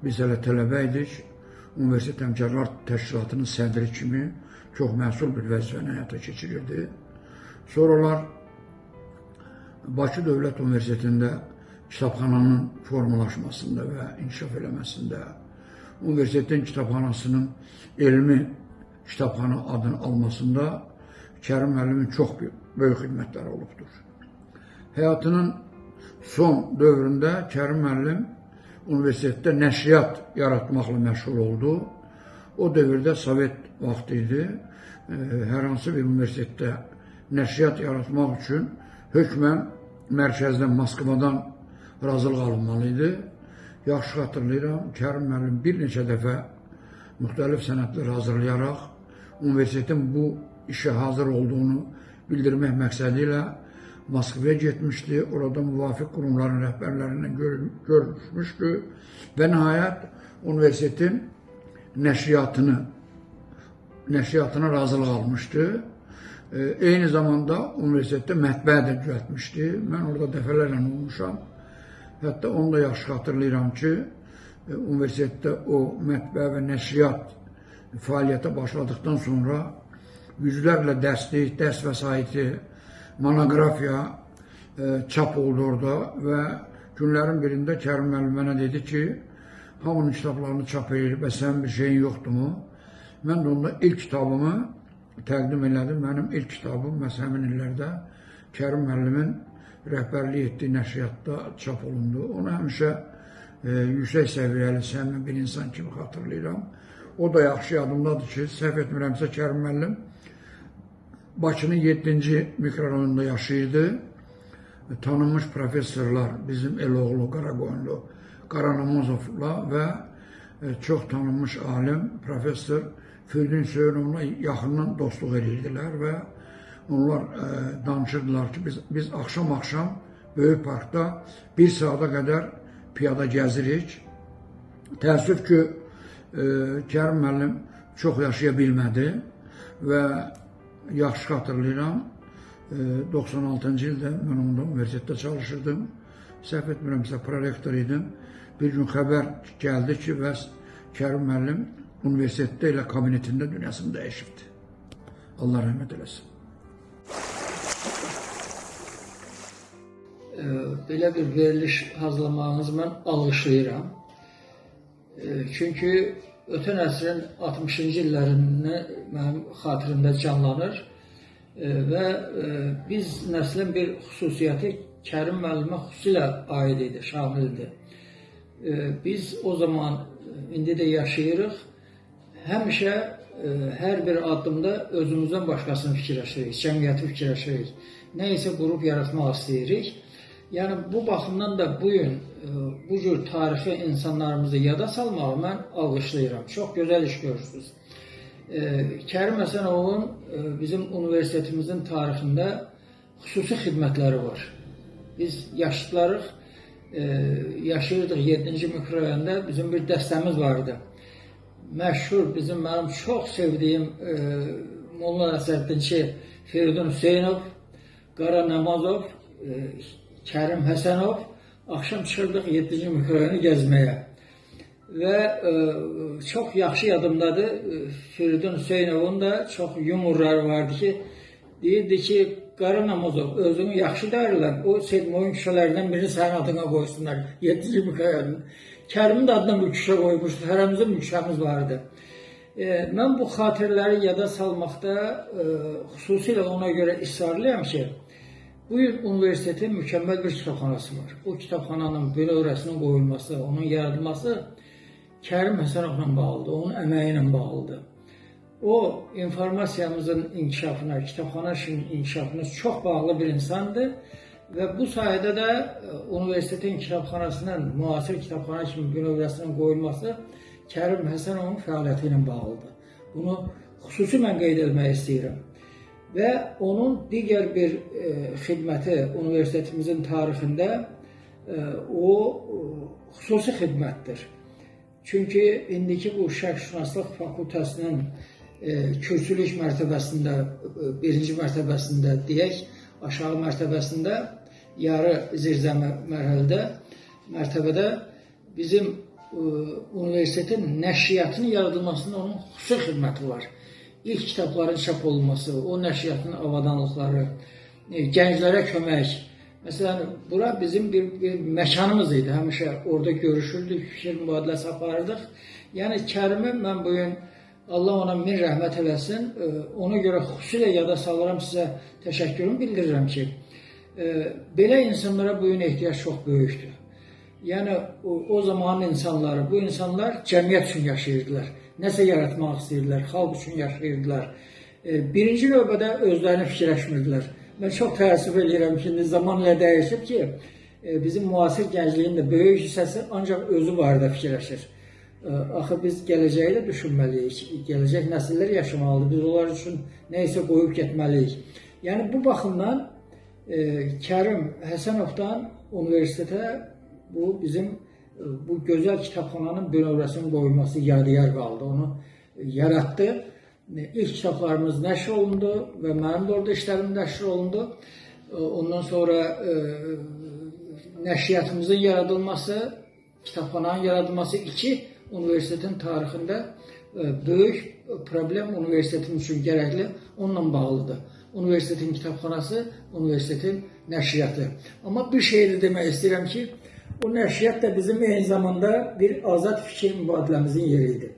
biz hələ tələbə idik. Universitet Həmkarlar Təşkilatının sədri kimi çox məsul bir vəzifəni həyata keçirirdi. Sonralar Bakı Dövlət Universitetində kitabxananın formalaşmasında və inkişaf eləməsində, universitetin kitabxanasının elmi kitabxana adını almasında Kərim müəllimin çox böyük xidmətləri olubdur. Həyatının son dövründə Kərim müəllim universitetdə nəşriyyat yaratmaqla məşğul oldu. O dövrdə Sovet vaxtı idi. Hər hansı bir universitetdə nəşriyyat yaratmaq üçün hökmən mərkəzdən, Moskvadan razılıq alınmalı idi. Yaxşı xatırlayıram, Kərim müəllim bir neçə dəfə müxtəlif sənədlər hazırlayaraq universitetin bu işə hazır olduğunu bildirmək məqsədi ilə Moskvaya getmişdi. Orada müvafiq qurumların rəhbərlərindən görüşmüşdü və nəhayət universitetin nəşriyyatına razılıq almışdı. Eyni zamanda universitetdə mətbəə də düzəltmişdi. Mən orada dəfələrlə olmuşam. Hətta onu da yaxşı xatırlayıram ki, universitetdə o mətbəə və nəşriyyat fəaliyyətə başladıqdan sonra yüzlərlə dərslik, dərs vəsaiti, monoqrafiya çap oldu orada və günlərin birində Kərim müəllim mənə dedi ki, hamının kitablarını çap edir və sənin bir şeyin yoxdurmu? Mən də onda ilk kitabımı təqdim elədim. Mənim ilk kitabım məhz həmin illərdə Kərim müəllimin rəhbərlik etdiyi nəşriyyatda çap olundu. Onu həmişə yüksək səviyyəli, səmimi bir insan kimi xatırlayıram. O da yaxşı yadımdadır ki, səhv etmirəmsə Kərim müəllim Bakının 7-ci mikrorayonunda yaşayırdı. Tanınmış professorlar bizim Eloğlu, Qaraqoyunlu, Qaranamazovla və çox tanınmış alim professor Firdun Hüseynovla yaxından dostluq edirdilər və onlar danışırdılar ki, biz axşam-axşam Böyük Parkda bir saata qədər piyada gəzirik. Təəssüf ki, Kərim müəllim çox yaşaya bilmədi və yaxşı xatırlayıram, 96-cı ildə mən onda universitetdə çalışırdım. Səhv etmirəmsə prorektor idim. Bir gün xəbər gəldi ki, bəs Kərim müəllim universitetdə elə kabinetində dünyasını dəyişibdi. Allah rəhmət eləsin. Belə bir veriliş hazırlamağınızı mən alqışlayıram. Çünki ötən əsrin 60-cı illərini mənim xatirimdə canlanır və biz nəslin bir xüsusiyyəti Kərim müəllimə xüsusilə aid idi, şamildir. Biz o zaman, indi də yaşayırıq, həmişə hər bir addımda özümüzdən başqasını fikirləşirik, cəmiyyəti fikirləşirik, nə isə qrup yaratmaq istəyirik. Yəni, bu baxımdan da bugün bu cür tarixi insanlarımızı yada salmağı mən alqışlayıram. Çox gözəl iş görürsünüz. Kərim Həsənovun bizim universitetimizin tarixində xüsusi xidmətləri var. Biz yaşlılarıq, yaşayırdıq 7-ci mikrorayonda, bizim bir dəstəmiz vardı. Məşhur, mənim çox sevdiyim Molla Nəsrəddinçi Firidun Hüseynov, Qara Namazov, Kərim Həsənov, axşam çıxırdıq 7-ci mikrorayonu gəzməyə. Və çox yaxşı yadımdadır, Firidun Hüseynovun da çox yumorları vardı ki, deyirdi ki, Qara Namazov, özünü yaxşı dəyərlər, o Sedmoyun küçələrdən birini sənin adına qoysunlar, 7-ci mikrorayonun. Kərimin də adına bir küçə qoymuşdu, hərəmizin bir küçəmiz vardı. Mən bu xatirələri yada salmaqda xüsusilə ona görə israrlıyam ki, Bu gün universitetin mükəmməl bir kitabxanası var. O kitabxananın bünövrəsinin qoyulması, onun yaradılması Kərim Həsənovla bağlıdır, onun əməyi ilə bağlıdır. O, informasiyamızın inkişafına, kitabxana işinin inkişafına çox bağlı bir insandır və bu sahədə də universitetin kitabxanasının, müasir kitabxana kimi bünövrəsinin qoyulması Kərim Həsənovun fəaliyyəti ilə bağlıdır. Bunu xüsusi mən qeyd etmək istəyirəm. Və onun digər bir xidməti universitetimizin tarixində o xüsusi xidmətdir. Çünki indiki bu Şərqşünaslıq fakültəsinin kürsülük mərtəbəsində, birinci mərtəbəsində deyək, aşağı mərtəbəsində, yarı zirzəmi mərhələdə, mərtəbədə bizim universitetin nəşriyyatının yaradılmasında onun xüsusi xidməti var. İlk kitabların çap olunması, o nəşriyyatın avadanlıqları, gənclərə kömək. Məsələn, bura bizim bir məkanımız idi. Həmişə orada görüşürdük, fikir mübadiləsi aparırdıq. Yəni, Kərimi mən bugün, Allah ona min rəhmət eləsin, ona görə xüsusilə yada salıram, sizə təşəkkürümü bildirirəm ki, belə insanlara bugün ehtiyac çox böyükdür. Yəni, o zamanın insanları, bu insanlar cəmiyyət üçün yaşayırdılar. Nəsə yaratmaq istəyirdilər, xalq üçün yaşayırdılar. Birinci növbədə özlərini fikirləşmirdilər. Mən çox təəssüf eləyirəm ki, indi zaman ilə dəyişib ki, bizim müasir gəncliyin də böyük hissəsi ancaq özü barədə fikirləşir. Axı biz gələcəyi də düşünməliyik, gələcək nəsillər yaşamalıdır, biz onlar üçün nə isə qoyub getməliyik. Yəni, bu baxımdan Kərim Həsənovdan universitetə bu bizim bu gözəl kitabxananın bünövrəsinin qoyulması yadigar qaldı, onu yaratdı. İlk kitablarımız nəşr olundu və mənim də orada işlərim nəşr olundu. Ondan sonra nəşriyyatımızın yaradılması, kitabxananın yaradılması iki universitetin tarixində böyük problem universitetin üçün gərəkli, onunla bağlıdır. Universitetin kitabxanası, universitetin nəşriyyatı. Amma bir şey də demək istəyirəm ki, o nəşriyyat da bizim eyni zamanda bir azad fikir mübadiləmizin yeri idi.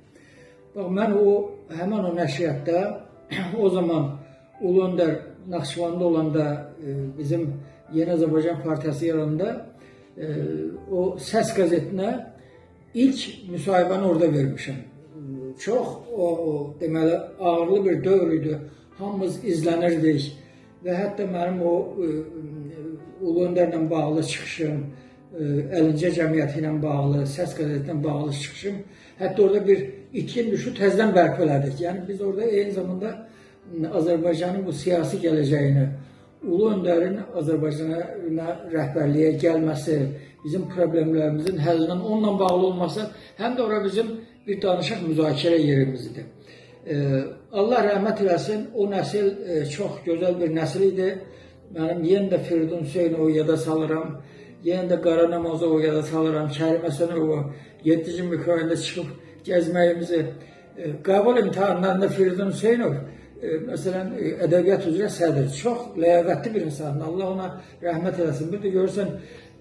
Bax, mən həmən o nəşriyyatda o zaman Ulu Öndər Naxçıvanda olanda bizim Yeni Azərbaycan Partiyası yaranında o Səs qəzetinə ilk müsahibəni orada vermişəm. Çox o deməli ağırlı bir dövr idi. Hamımız izlənirdik və hətta mənim o Ulu Öndərlə bağlı çıxışım, Əlincə cəmiyyəti ilə bağlı, Səs qəzeti ilə bağlı çıxışım, hətta orada bir itkin düşü təzdən bərpa elədik. Yəni biz orada eyni zamanda Azərbaycanın bu siyasi gələcəyini, Ulu Öndərin Azərbaycana rəhbərliyə gəlməsi, bizim problemlərimizin həllinin onunla bağlı olması, həm də ora bizim bir danışıq müzakirə yerimiz idi. Allah rəhmət eləsin, o nəsil çox gözəl bir nəsil idi. Mənim yenə də Firidun Hüseynovu yada salıram, yenə də Qara Namazovu yada salıram, Kərim Həsənovu 7-ci mikrorayonda çıxıb gəzməyimizi. Qəbul imtahanlarında Firidun Hüseynov, məsələn, ədəbiyyat üzrə sədr, çox ləyaqətli bir insandır, Allah ona rəhmət eləsin. Bir də görürsən,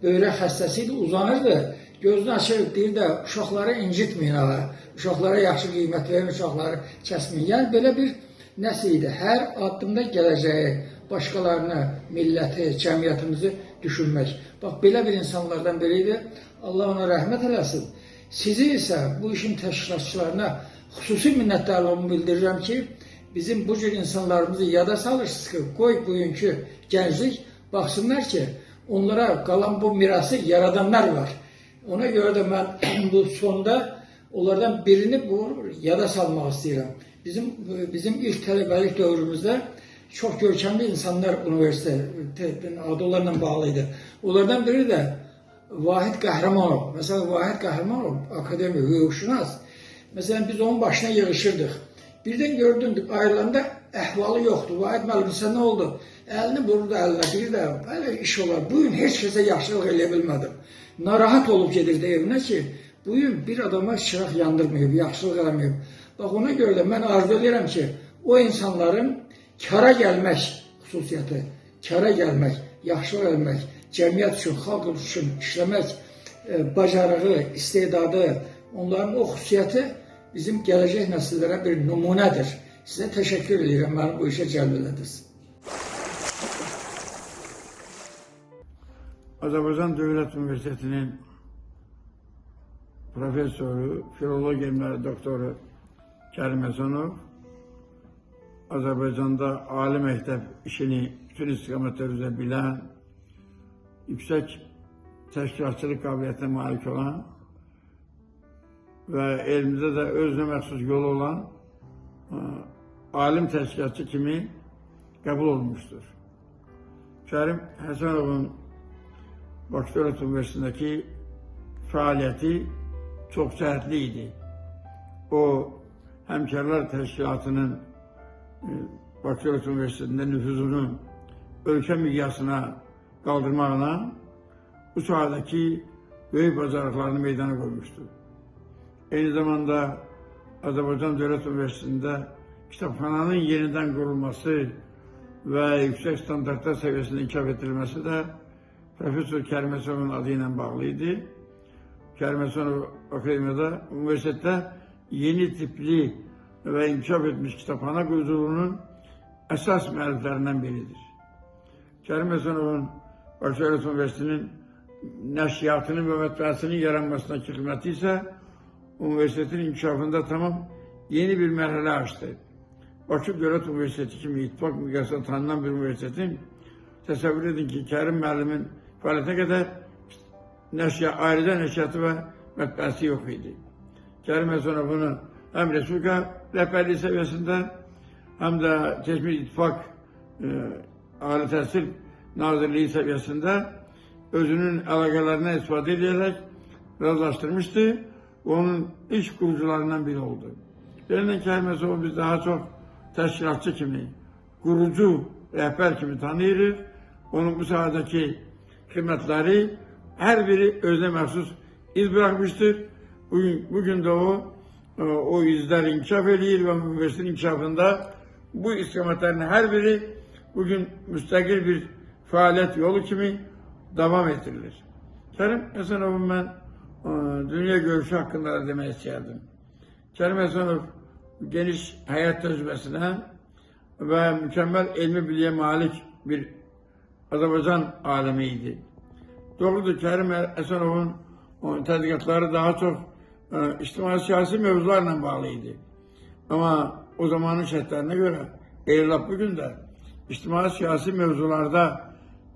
böyrək xəstəsi idi, uzanırdı, gözünü açır, deyir də, uşaqları incitməyin ağa, uşaqlara yaxşı qiymət verin, uşaqları kəsməyin. Yəni, belə bir nəsil idi, hər addımda gələcəyi, başqalarını, milləti, cəmiyyətimizi düşünmək. Bax, belə bir insanlardan biri idi, Allah ona rəhmət eləsin. Sizi isə bu işin təşkilatçılarına xüsusi minnətdarlığımı bildirirəm ki, bizim bu cür insanlarımızı yada salırsınız ki, qoy bugünkü gənclik baxsınlar ki, onlara qalan bu mirası yaradanlar var. Ona görə də mən bu sonda onlardan birini bu yada salmaq istəyirəm. Bizim ilk tələbəlik dövrümüzdə çox görkəmli insanlar universitetin adı onlarla bağlı idi. Onlardan biri də Vahid Qəhrəmanov. Məsələn, Vahid Qəhrəmanov akademik, hüquqşünas. Məsələn, biz onun başına yığışırdıq. Birdən gördüm, ayrılanda əhvalı yoxdur. Vahid müəllim, sən nə oldu? Əlini vurdu əlinə, deyir də, belə iş olar. Bugün heç kəsə yaxşılıq eləyə bilmədim. Narahat olub gedirdi evinə ki, bugün bir adama çıraq yandırmayıb, yaxşılıq eləməyib. Bax, ona görə də mən arzu edirəm ki, o insanların kara gəlmək xüsusiyyəti, kara gəlmək, yaxşılıq eləmək, cəmiyyət üçün, xalq üçün işləmək bacarığı, istedadı, onların o xüsusiyyəti bizim gələcək nəsillərə bir nümunədir. Sizə təşəkkür edirəm, məni bu işə cəlb elədiniz. Azərbaycan Dövlət Universitetinin professoru, filologiya elmləri doktoru Kərim Həsənov Azərbaycanda ali məktəb işini bütün istiqamətlər üzrə bilən, yüksək təşkilatçılıq qabiliyyətinə malik olan və elmdə də özünə məxsus yolu olan alim təşkilatçı kimi qəbul olunmuşdur. Kərim Həsənovun Bakı Dövlət Universitetindəki fəaliyyəti çox cəhətli idi. O, Həmkarlar Təşkilatının Bakı Dövlət Universitetində nüfuzunu ölkə miqyasına qaldırmaqla bu sahədəki böyük bacarıqlarını meydana qoymuşdur. Eyni zamanda Azərbaycan Dövlət Universitetində kitabxananın yenidən qurulması və yüksək standartlar səviyyəsində inkişaf etdirilməsi də Professor Kərim Həsənovun adı ilə bağlı idi. Kərim Həsənov akademiyada, universitetdə yeni tipli və inkişaf etmiş kitabxana quruculuğunun əsas müəlliflərindən biridir. Kərim Həsənovun Bakı Dövlət Universitetinin nəşriyyatının və mətbəəsinin yaranmasındakı xidməti isə universitetin inkişafında tamam yeni bir mərhələ açdı. Bakı Dövlət Universiteti kimi ittifaq miqyasında tanınan bir universitetin, təsəvvür edin ki, Kərim müəllimin fəaliyyətinə qədər ayrıca nəşriyyatı və mətbəəsi yox idi. Kərim Həsənov bunu həm Respublika rəhbərliyi səviyyəsində, həm də keçmiş ittifaq Ali Təhsil Nazirliyi səviyyəsində özünün əlaqələrindən istifadə edərək razılaşdırmışdı. Onun ilk qurucularından biri oldu. Beləliklə Kərim Həsənovu biz daha çox təşkilatçı kimi, qurucu rəhbər kimi tanıyırıq. Onun bu sahədəki xidmətləri hər biri özünə məxsus iz bırakmışdır. Bugün də o izlər inkişaf eləyir və universitetin inkişafında bu istiqamətlərin hər biri bugün müstəqil bir fəaliyyət yolu kimi davam etdirilir. Kərim Həsənovun mən dünya görüşü haqqında da demək istəyərdim. Kərim Həsənov geniş həyat təcrübəsinə və mükəmməl elmi biliyə malik bir Azərbaycan alimi idi. Doğrudur, Kərim Həsənovun tədqiqatları daha çox ictimai-siyasi mövzularla bağlı idi. Amma o zamanın şərtlərinə görə, elə lap bugün də ictimai-siyasi mövzularda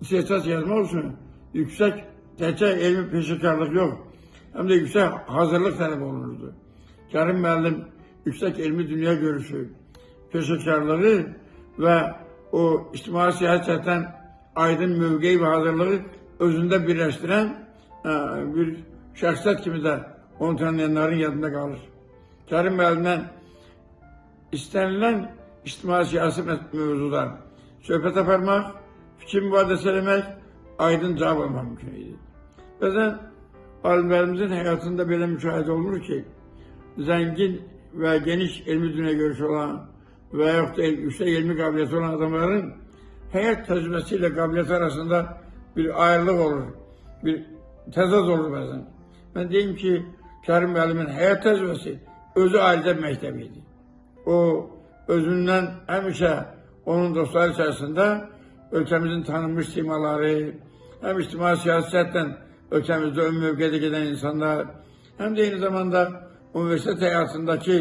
dissertasiya yazmaq üçün yüksək təkcə elmi peşəkarlıq yox, həm də yüksək hazırlıq tələb olunurdu. Kərim müəllim yüksək elmi dünya görüşü, peşəkarlığı və o ictimai-siyasi cəhətdən aydın mövqeyi və hazırlığı özündə birləşdirən bir şəxsiyyət kimi də onu tanıyanların yadında qalır. Kərim müəllimdən istənilən ictimai-siyasi mövzuda söhbət aparmaq, fikir mübadiləsi eləmək, aydın cavab almaq mümkün idi. Bəzən alimlərimizin həyatında belə müşahidə olunur ki, zəngin və geniş elmi dünya görüşü olan və yaxud da yüksək elmi qabiliyyəti olan adamların həyat təcrübəsi ilə qabiliyyəti arasında bir ayrılıq olur, bir təzad olur bəzən. Mən deyim ki, Kərim müəllimin həyat təcrübəsi özü ayrıca bir məktəb idi. O, özündən həmişə onun dostları içərisində ölkəmizin tanınmış simaları, həm ictimai siyasi cəhətdən ölkəmizdə ön mövqedə gedən insanlar, həm də eyni zamanda universitet həyatındakı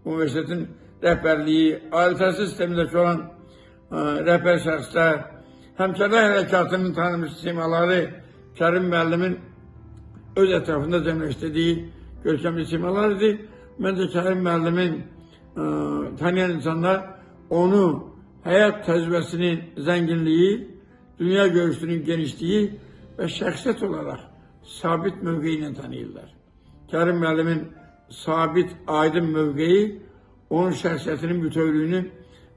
universitetin rəhbərliyi, ali təhsil sistemindəki olan rəhbər şəxslər, həmkarlar hərəkatının tanınmış simaları, Kərim müəllimin öz ətrafında cəmləşdirdiyi görkəmli simalar idi. Məncə Kərim müəllimin tanıyan insanlar onu həyat təcrübəsinin zənginliyi, dünya görüşünün genişliyi və şəxsiyyət olaraq sabit mövqeyi ilə tanıyırlar. Kərim müəllimin sabit, aydın mövqeyi onun şəxsiyyətinin bütövlüyünü,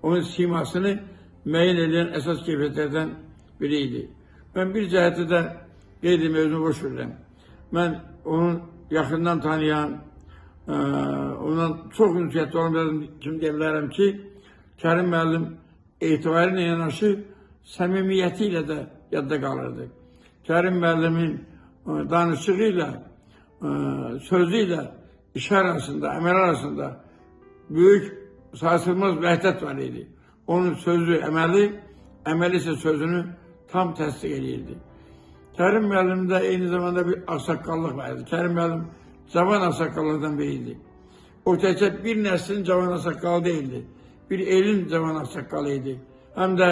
onun simasını müəyyən edən əsas keyfiyyətlərdən biri idi. Mən bir cəhəti də qeyd edeyim, özümü boş verirəm. Mən onun yaxından tanıyan, ondan çox ünsiyyətli olan bir adam kimi deyə bilərəm ki, Kərim müəllim etibarı ilə yanaşı səmimiyyəti ilə də yadda qalırdı. Kərim müəllimin danışığı ilə, sözü ilə iş arasında, əməl arasında böyük sarsılmaz vəhdət var idi. Onun sözü, əməli, əməli isə sözünü tam təsdiq edirdi. Kərim müəllimdə eyni zamanda bir ağsaqqallıq var idi. Kərim müəllim cavan ağsaqqallardan biri idi. O təkcə bir nəslin cavan ağsaqqalı deyildi. Bir elin cavan ağsaqqalı idi. Həm də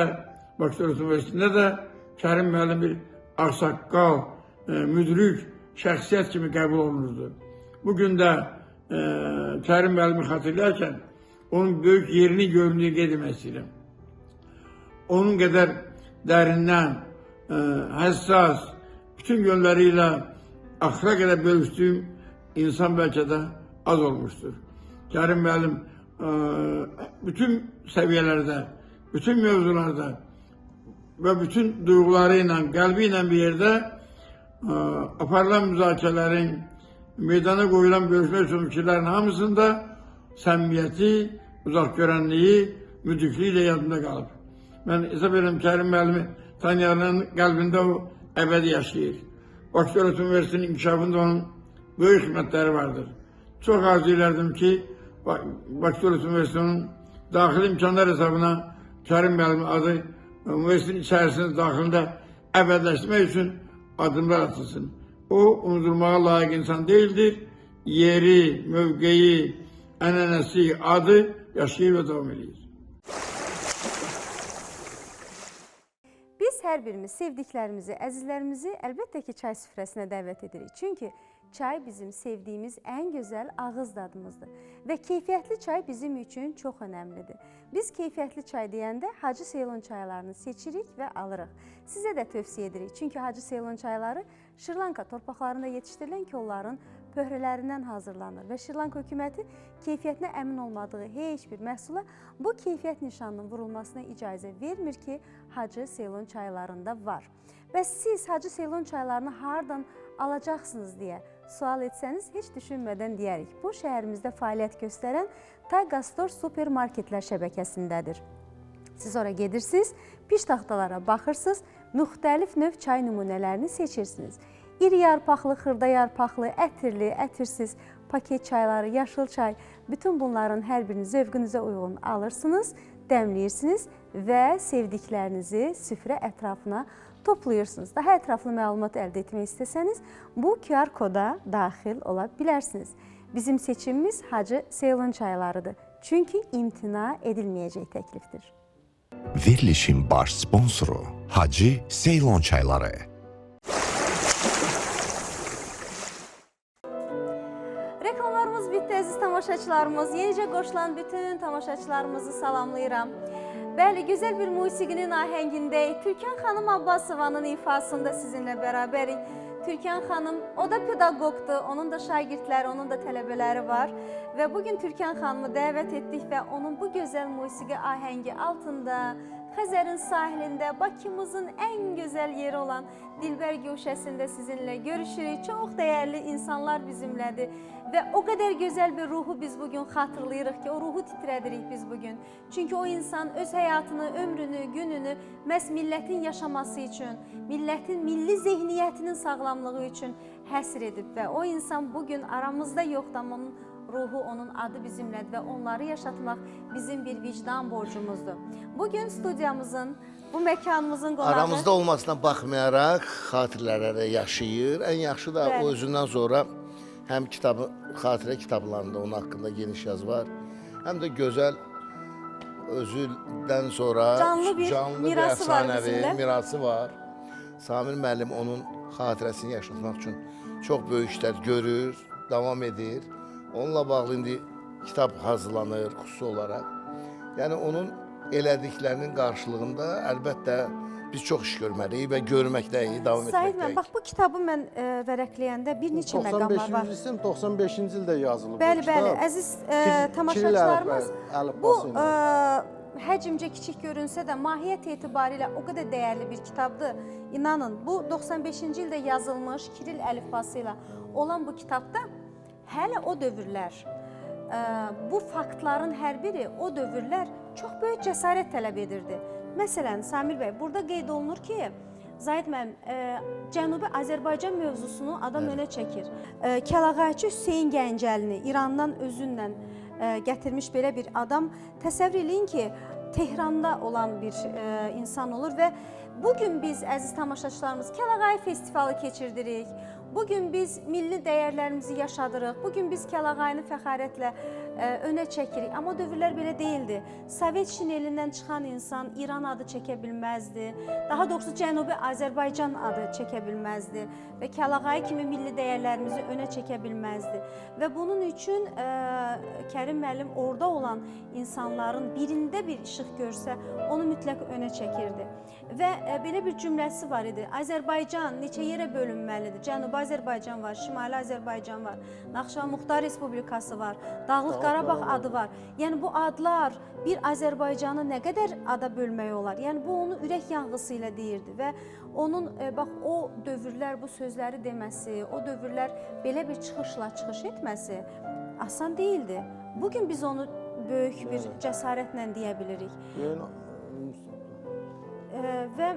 Bakı Dövlət Universitetində də Kərim müəllim bir ağsaqqal, müdrik şəxsiyyət kimi qəbul olunurdu. Bugün də Kərim müəllimi xatırlayarkən onun böyük yerini göründüyünü qeyd etmək istəyirəm. Onun qədər dərindən, həssas, bütün yönləri ilə axıra qədər bölüşdüyüm insan bəlkə də az olmuşdur. Kərim müəllim bütün səviyyələrdə, bütün mövzularda və bütün duyğuları ilə, qəlbi ilə bir yerdə aparılan müzakirələrin, meydana qoyulan bölüşmək üçün fikirlərin hamısında səmimiyyəti, uzaqgörənliyi, müdrikliyi ilə yadımda qalıb. Mən hesab edirəm Kərim müəllimi tanıyanların qəlbində o əbədi yaşayır. Bakı Dövlət Universitetinin inkişafında onun böyük xidmətləri vardır. Çox arzu edirdim ki, Bakı Dövlət Universitetinin daxili imkanlar hesabına Kərim müəllimin adı universitetin içərisində, daxilində əbədiləşdirmək üçün addımlar atılsın. O, unudulmağa layiq insan deyildir. Yeri, mövqeyi, ənənəsi, adı yaşayır və davam edir. Biz hər birimiz sevdiklərimizi, əzizlərimizi əlbəttə ki, çay süfrəsinə dəvət edirik. Çünki çay bizim sevdiyimiz ən gözəl ağız dadımızdır və keyfiyyətli çay bizim üçün çox önəmlidir. Biz keyfiyyətli çay deyəndə Hacı Seylon çaylarını seçirik və alırıq. Sizə də tövsiyə edirik. Çünki Hacı Seylon çayları Şrilanka torpaqlarında yetişdirilən kolların pöhrələrindən hazırlanır və Şrilanka hökuməti keyfiyyətinə əmin olmadığı heç bir məhsula bu keyfiyyət nişanının vurulmasına icazə vermir ki, Hacı Seylon çaylarında var. Və siz Hacı Seylon çaylarını hardan alacaqsınız deyə sual etsəniz heç düşünmədən deyərik. Bu, şəhərimizdə fəaliyyət göstərən Taygastor supermarketlər şəbəkəsindədir. Siz ora gedirsiniz, piş taxtalara baxırsınız, müxtəlif növ çay nümunələrini seçirsiniz. İri yarpaqlı, xırda yarpaqlı, ətirli, ətirsiz paket çayları, yaşıl çay, bütün bunların hər birini zövqünüzə uyğun alırsınız, dəmləyirsiniz və sevdiklərinizi süfrə ətrafına toplayırsınız. Daha ətraflı məlumat əldə etmək istəsəniz, bu QR koda daxil ola bilərsiniz. Bizim seçimimiz Hacı Seylon çaylarıdır. Çünki imtina edilməyəcək təklifdir. Verilişin baş sponsoru Hacı Seylon çayları. Reklamlarımız bitdi əziz tamaşaçılarımız. Yenicə qoşulan bütün tamaşaçılarımızı salamlayıram. Bəli, gözəl bir musiqinin ahəngindəyik. Türkan xanım Abbasovanın ifasında sizinlə bərabərik. Türkan xanım, o da pedaqoqdur, onun da şagirdləri, onun da tələbələri var. Və bugün Türkan xanımı dəvət etdik və onun bu gözəl musiqi ahəngi altında, Xəzərin sahilində, Bakımızın ən gözəl yeri olan Dilbər guşəsində sizinlə görüşürük. Çox dəyərli insanlar bizimlədir və o qədər gözəl bir ruhu biz bugün xatırlayırıq ki, o ruhu titrədirik biz bugün. Çünki o insan öz həyatını, ömrünü, gününü məhz millətin yaşaması üçün, millətin milli zehniyyətinin sağlamlığı üçün həsr edib və o insan bugün aramızda yoxdur, amma onun ruhu, onun adı bizimlədir və onları yaşatmaq bizim bir vicdan borcumuzdur. Bugün studiyamızın, bu məkanımızın qonağı... Aramızda olmasına baxmayaraq xatirələrə yaşayır. Ən yaxşı da Bəli. o özündən sonra həm kitabı, xatirə kitablarında onun haqqında geniş yazı var, həm də gözəl özündən sonra Canlı bir mirası var əfsanəvi bizimlə. mirası var. Samir müəllim onun xatirəsini yaşatmaq üçün çox böyük işlər görür, davam edir. Onunla bağlı indi kitab hazırlanır xüsusi olaraq. Yəni onun elədiklərinin qarşılığında əlbəttə biz çox iş görməliyik və görməkdəyik, davam Zahid müəllim, etməkdəyik. bax bu kitabı mən vərəqləyəndə bir neçə məqamlar var. 95-ci ildə 95-ci ildə yazılıb. Bəli, bu bəli, kitab. əziz Kiril tamaşaçılarımız, bu əlifbası ilə. həcmcə kiçik görünsə də mahiyyət etibarilə o qədər dəyərli bir kitabdır. İnanın, bu 95-ci ildə yazılmış Kiril əlifbası ilə olan bu kitabda hələ o dövrlər, bu faktların hər biri o dövrlər çox böyük cəsarət tələb edirdi. Məsələn, Samir bəy, burada qeyd olunur ki, Zahid müəllim, Cənubi Azərbaycan mövzusunu adam önə çəkir. Kəlağayçı Hüseyn Gəncəlini İrandan özünlə gətirmiş belə bir adam. Təsəvvür eləyin ki, Tehranda olan bir insan olur və bugün biz əziz tamaşaçılarımız Kəlağayı festivalı keçirdirik. Bugün biz milli dəyərlərimizi yaşadırıq. Bugün biz Kəlağayını fəxarətlə önə çəkirik. Amma o dövrlər belə deyildi. Sovet şinelindən çıxan insan İran adı çəkə bilməzdi. Daha doğrusu Cənubi Azərbaycan adı çəkə bilməzdi və Kəlağayı kimi milli dəyərlərimizi önə çəkə bilməzdi. Və bunun üçün Kərim müəllim orada olan insanların birində bir işıq görsə, onu mütləq önə çəkirdi. Və belə bir cümləsi var idi. Azərbaycan neçə yerə bölünməlidir? Cənubi Azərbaycan var, Şimali Azərbaycan var, Naxçıvan Muxtar Respublikası var, Dağlıq Qarabağ adı var. Yəni bu adlar bir Azərbaycanı nə qədər ada bölmək olar? Yəni bu onu ürək yanğısı ilə deyirdi və onun bax o dövrlər bu sözləri deməsi, o dövrlər belə bir çıxışla çıxış etməsi asan deyildi. Bugün biz onu böyük bir cəsarətlə deyə bilirik. Və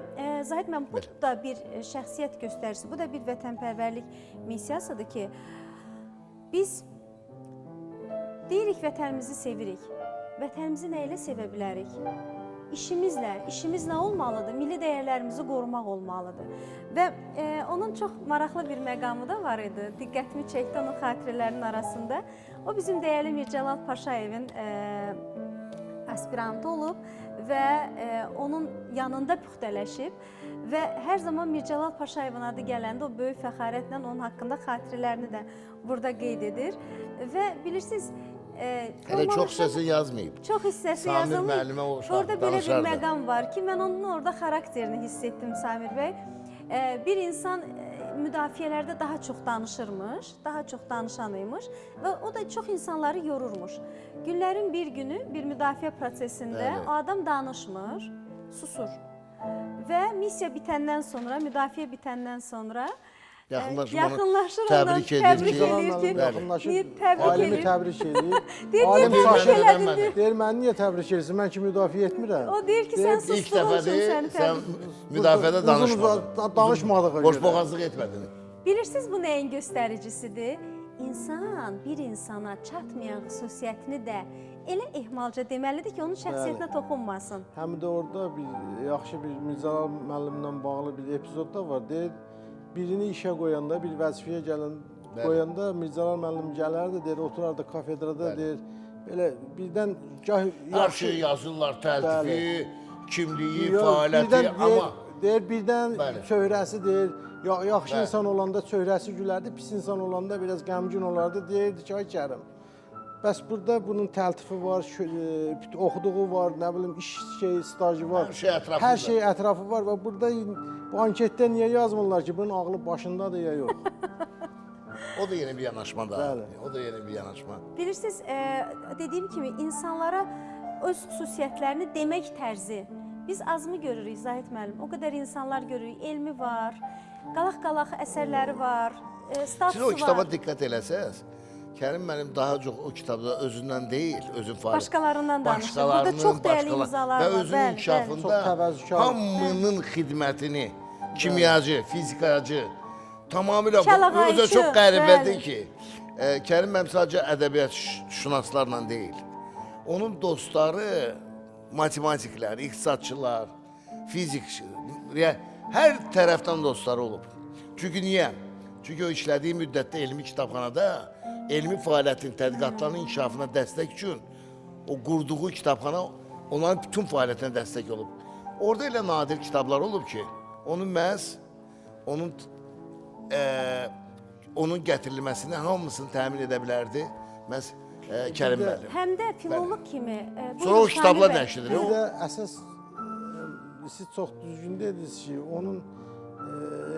Zahid müəllim, bu da bir şəxsiyyət göstəricisi, bu da bir vətənpərvərlik missiyasıdır ki, biz deyirik vətənimizi sevirik. Vətənimizi nə ilə sevə bilərik? İşimizlə, işimiz nə olmalıdır? Milli dəyərlərimizi qorumaq olmalıdır. Və onun çox maraqlı bir məqamı da var idi. Diqqətimi çəkdi onun xatirələrinin arasında. O bizim dəyərli Mir Cəlal Paşayevin aspirantı olub və onun yanında püxtələşib və hər zaman Mir Cəlal Paşayevin adı gələndə o böyük fəxarətlə onun haqqında xatirələrini də burada qeyd edir. Və bilirsiniz, Hələ çox hissəsi yazmayıb. Çox hissəsi Samir yazılmayıb. Müəllimə o Orada belə bir məqam var ki, mən onun orada xarakterini hiss etdim Samir bəy. Bir insan müdafiələrdə daha çox danışırmış, daha çox danışan imiş və o da çox insanları yorurmuş. Günlərin bir günü bir müdafiə prosesində o adam danışmır, susur. Və missiya bitəndən sonra, müdafiə bitəndən sonra yaxınlaşır ondan, təbrik edir ki, yaxınlaşır, təbrik alimi edir. Təbrik edir. Deyir, Alim niyə təbrik şaşır. elədin? Deyir, məni niyə təbrik edirsin? Mən ki müdafiə etmirəm. O deyir ki, sən sustuğun üçün səni təbrik edir. Müdafiədə danışmadın. Danışmadığına görə. Boşboğazlıq etmədin. Bilirsiniz bu nəyin göstəricisidir? İnsan bir insana çatmayan xüsusiyyətini də elə ehmalca deməlidir ki, onun şəxsiyyətinə toxunmasın. Həm də orada bir yaxşı bir Mir Cəlal müəllimlə bağlı bir epizod da var. Deyir, birini işə qoyanda, bir vəzifəyə gələn qoyanda Mir Cəlal müəllim gələrdi, deyir, oturardı kafedrada, deyir, belə birdən gah hər şeyi yazırlar, təltifi, kimliyi, fəaliyyəti, amma deyir, birdən çöhrəsi deyir, yaxşı insan olanda çöhrəsi gülərdi, pis insan olanda biraz qəmgin olardı, deyirdi ki, ay Kərim, bəs burada bunun təltifi var, oxuduğu var, nə bilim, iş şeyi, stajı var. Hər şey Hər şey ətrafı var və burada bu anketdə niyə yazmırlar ki, bunun ağlı başındadır ya yox? O da yeni bir yanaşma da. Bəli. O da yeni bir yanaşma. Bilirsiniz, dediyim kimi insanlara öz xüsusiyyətlərini demək tərzi. Biz azmı görürük Zahid müəllim? O qədər insanlar görürük. Elmi var, qalaq-qalaq əsərləri var, statusu Siz o kitaba var. diqqət eləsəniz, Kərim müəllim daha çox o kitabda özündən deyil, özün fəaliyyət. Başqalarından danışır. Burada çox dəyərli imzalar və var. özünün inkişafında hamının xidmətini, kimyacı, fizikacı, tamamilə bu özə çox qəribədir ki, Kərim müəllim sadəcə ədəbiyyatşünaslarla deyil. Onun dostları matematiklər, iqtisadçılar, fizik, hər tərəfdən dostları olub. Çünki niyə? Çünki o işlədiyi müddətdə elmi kitabxanada elmi fəaliyyətin, tədqiqatlarının inkişafına dəstək üçün o qurduğu kitabxana onların bütün fəaliyyətinə dəstək olub. Orada elə nadir kitablar olub ki, onu məhz onun gətirilməsini hamısını təmin edə bilərdi məhz Kərim müəllim. Həm də filoloq kimi. Sonra o kitablar nəşr edilir. Bir də əsas siz çox düzgün dediniz ki, onun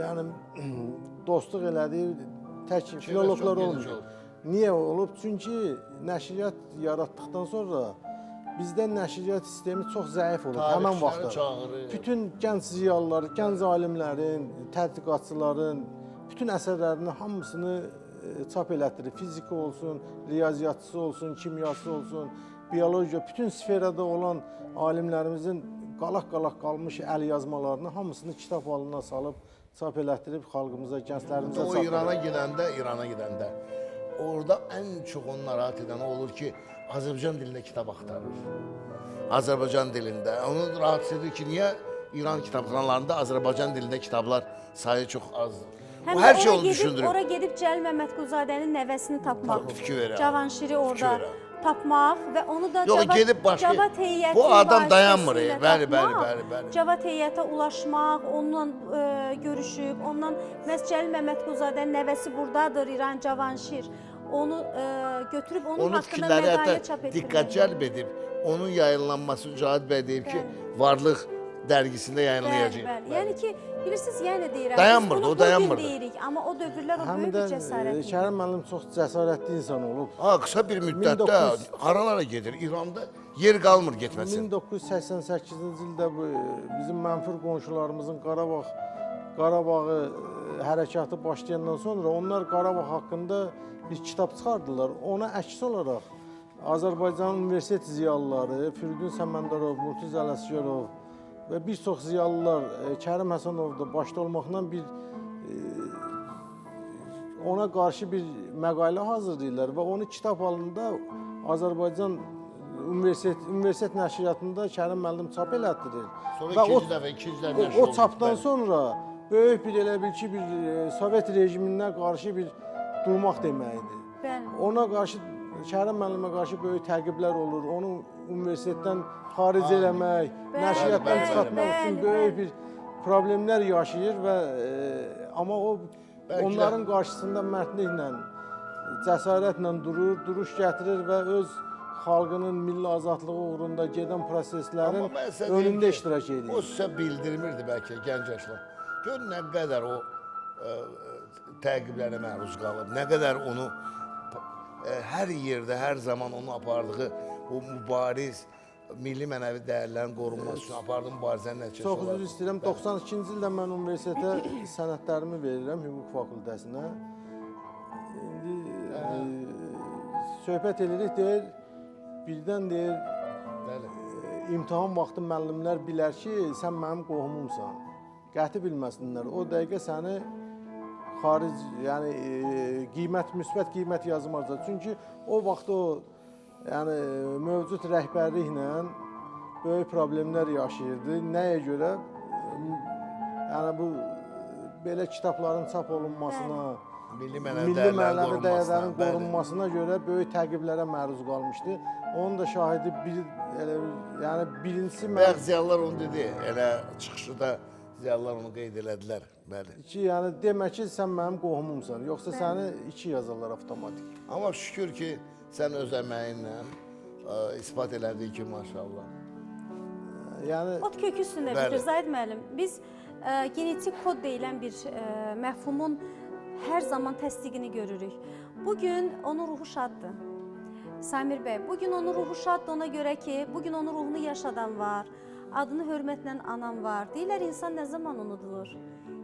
yəni dostluq elədiyi tək filoloqlar olmuyor. Niyə olub? Çünki nəşriyyat yaratdıqdan sonra bizdə nəşriyyat sistemi çox zəif olub həmin vaxtda. Bütün gənc ziyalılar, gənc alimlərin, tədqiqatçıların bütün əsərlərini hamısını çap elətdirir. Fizika olsun, riyaziyyatçısı olsun, kimyası olsun, biologiya, bütün sferada olan alimlərimizin qalaq-qalaq qalmış əl yazmalarını hamısını kitab halına salıb çap elətdirib xalqımıza, gənclərimizə O çatdırır. İrana gedəndə orada ən çox onu narahat edən o olur ki, Azərbaycan dilində kitab axtarır. Azərbaycan dilində. Onu rahatsız edir ki, niyə İran kitabxanalarında Azərbaycan dilində kitablar sayı çox azdır. Həm O də hər şey ora onu gedib, düşündürür. Ora gedib Cəlil Məmmədquluzadənin nəvəsini tapmaq. Fikir ver, ha. Cavanşiri orada Fikir ver, tapmaq və onu da Yox, Cavad, gedib başqa- Cavad heyəti Bu adam dayanmır, vasitəsilə bəli, bəli, tapmaq, bəli, bəli. Cavad heyətə ulaşmaq, onunla görüşüb, ondan məhz Cəlil Məmmədquluzadənin nəvəsi burdadır, İran Cavanşir. Onu götürüb onun, Onun haqqında fikirləri məqalə hətta çap etdirmək. diqqət cəlb edib, onun yayınlanması Cahit bəy deyib ki, Varlıq dərgisində yayınlayacaq. Bəli, bəli. Yəni ki, bilirsiniz, yenə deyirəm, Dayanmırdı, biz bunu o dayanmırdı. bu gün deyirik, amma o dövrlər o Həm böyük də bir cəsarət idi. Kərim müəllim çox cəsarətli insan olub. Ha, qısa bir müddətdə 1900 haralara gedir? İranda yer qalmır getməsin. 1988-ci ildə bu bizim mənfur qonşularımızın Qarabağı hərəkatı başlayandan sonra onlar Qarabağ haqqında bir kitab çıxardılar. Ona əks olaraq Azərbaycan universitet ziyalıları Firidun Səməndarov, Murtuz Ələsgərov və bir çox ziyalılar Kərim Həsənov da başda olmaqla bir ona qarşı bir məqalə hazırlayırlar və onu kitab halında Azərbaycan universitet nəşriyyatında Kərim müəllim çap elətdirir. Sonra Və ikinci dəfə, ikinci dəfə nəşr o olundu, çapdan bəli. sonra böyük bir elə bil ki, bir Sovet rejiminə qarşı bir durmaq deməkdir. Bəli. Ona qarşı Kərim müəllimə qarşı böyük təqiblər olur. Onu universitetdən xaric eləmək, nəşriyyatdan bəli, çıxartmaq üçün bəli, böyük bəli. bir problemlər yaşayır və amma o Bəlkə də- onların qarşısında mərdliklə, cəsarətlə durur, duruş gətirir və öz xalqının milli azadlığı uğrunda gedən proseslərin Amma mən sizə deyim önündə ki, iştirak edir. O sizə bildirmirdi bəlkə gənc yaşlar. Gör nə qədər o təqiblərə məruz qalıb, nə qədər onu hər yerdə, hər zaman onun apardığı bu mübariz milli mənəvi dəyərlərin qorunması üçün apardığı mübarizənin nəticəsi Çox olaraq. üzr istəyirəm. 92-ci ildə mən universitetə sənədlərimi verirəm hüquq fakültəsinə. İndi söhbət edirik, deyir, birdən deyir, Bəli. imtahan vaxtı müəllimlər bilər ki, sən mənim qohumumsan. Qəti bilməsinlər. O dəqiqə səni xaric, yəni qiymət, müsbət qiymət yazmazlar. Çünki o vaxt o, yəni mövcud rəhbərliklə böyük problemlər yaşayırdı. Nəyə görə? Yəni bu belə kitabların çap olunmasına, Milli mənəvi milli dəyərlərin mənəvi qorunmasına, dəyərlərin bəli. qorunmasına görə böyük təqiblərə məruz qalmışdı. Onun da şahidi bir elə yəni birincisi mən Bayaq ziyalılar onu dedi. Elə çıxışı da ziyalılar onu qeyd elədilər. Bəli. ki, yəni demə ki, sən mənim qohumumsan, yoxsa səni iki yazarlar avtomatik. Amma şükür ki, sən öz əməyinlə isbat elədin ki, maşallah. Yəni Ot kökü üstündə Bəli. bitir Zahid müəllim. Biz genetik kod deyilən bir məfhumun hər zaman təsdiqini görürük. Bugün onun ruhu şaddır. Samir bəy, bugün onun ruhu şaddır ona görə ki, bugün onun ruhunu yaşadan var, adını hörmətlə anan var. Deyirlər insan nə zaman unudulur?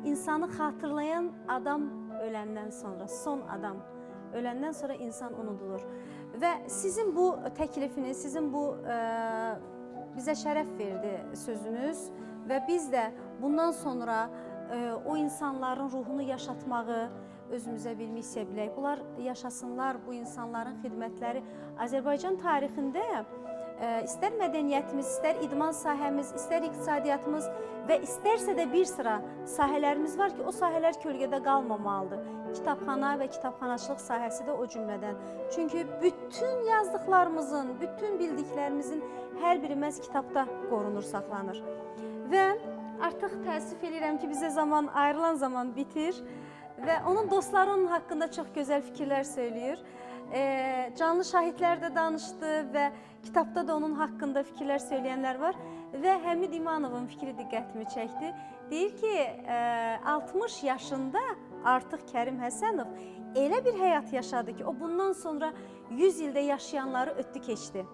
İnsanı xatırlayan adam öləndən sonra, son adam öləndən sonra insan unudulur. Və sizin bu təklifiniz, sizin bu bizə şərəf verdi sözünüz və biz də bundan sonra o insanların ruhunu yaşatmağı özümüzə bir missiya bilək. Bunlar yaşasınlar, bu insanların xidmətləri Azərbaycan tarixində istər mədəniyyətimiz, istər idman sahəmiz, istər iqtisadiyyatımız və istərsə də bir sıra sahələrimiz var ki, o sahələr kölgədə qalmamalıdır. Kitabxana və kitabxanaçılıq sahəsi də o cümlədən. Çünki bütün yazdıqlarımızın, bütün bildiklərimizin hər biri məhz kitabda qorunur, saxlanır. Və artıq təəssüf eləyirəm ki, bizə zaman ayrılan zaman bitir və onun dostları onun haqqında çox gözəl fikirlər söyləyir. Canlı şahidlər də danışdı və kitabda da onun haqqında fikirlər söyləyənlər var və Həmid İmanovun fikri diqqətimi çəkdi. Deyir ki, 60 yaşında artıq Kərim Həsənov elə bir həyat yaşadı ki, o bundan sonra 100 ildə yaşayanları ötdü keçdi.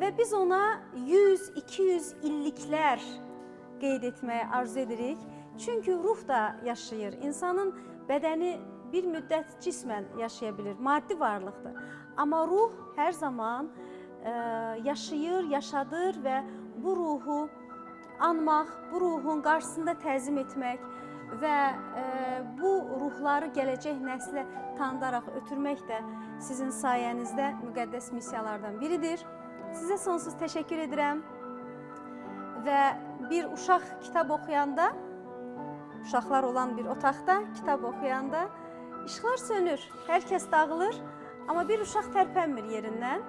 Və biz ona 100, 200 illiklər qeyd etməyi arzu edirik. Çünki ruh da yaşayır. İnsanın bədəni bir müddət cismən yaşaya bilir, maddi varlıqdır. Amma ruh hər zaman yaşayır, yaşadır və bu ruhu anmaq, bu ruhun qarşısında təzim etmək və bu ruhları gələcək nəslə tanıdaraq ötürmək də sizin sayənizdə müqəddəs missiyalardan biridir. Sizə sonsuz təşəkkür edirəm. Və bir uşaq kitab oxuyanda, uşaqlar olan bir otaqda kitab oxuyanda işıqlar sönür, hər kəs dağılır, amma bir uşaq tərpənmir yerindən.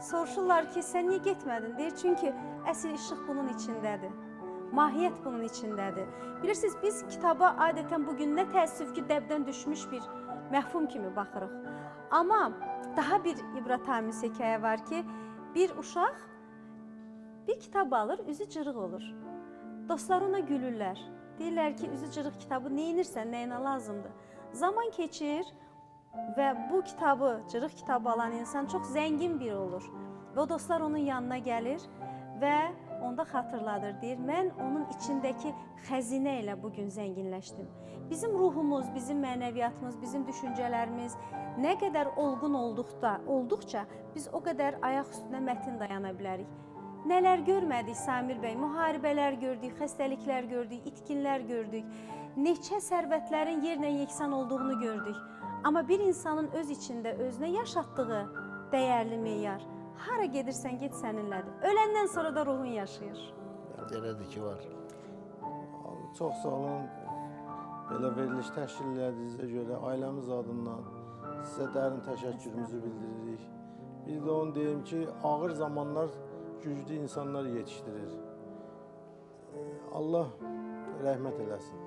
Soruşurlar ki, sən niyə getmədin? Deyir, çünki əsl işıq bunun içindədir. Mahiyyət bunun içindədir. Bilirsiniz, biz kitaba adətən bugün nə təəssüf ki, dəbdən düşmüş bir məfhum kimi baxırıq. Amma daha bir ibrətamiz hekayə var ki, bir uşaq bir kitab alır, üzü cırıq olur. Dostları ona gülürlər. Deyirlər ki, üzü cırıq kitabı neynirsən, nəyinə lazımdır? Zaman keçir və bu kitabı, cırıq kitabı alan insan çox zəngin biri olur. Və o dostlar onun yanına gəlir və onda xatırladır, deyir, mən onun içindəki xəzinə ilə bugün zənginləşdim. Bizim ruhumuz, bizim mənəviyyatımız, bizim düşüncələrimiz nə qədər olğun olduqca biz o qədər ayaq üstünə mətin dayana bilərik. Nələr görmədik Samir bəy? Müharibələr gördük, xəstəliklər gördük, itkinlər gördük. Neçə sərvətlərin yerlə yeksan olduğunu gördük. Amma bir insanın öz içində özünə yaşatdığı dəyərli meyar, hara gedirsən get səninlədir. Öləndən sonra da ruhun yaşayır. Elədir ki var. Çox sağ olun. Belə veriliş təşkil elədiyinizə görə ailəmiz adından sizə dərin təşəkkürümüzü bildiririk. Bir də onu deyim ki, ağır zamanlar güclü insanlar yetişdirir. Allah rəhmət eləsin.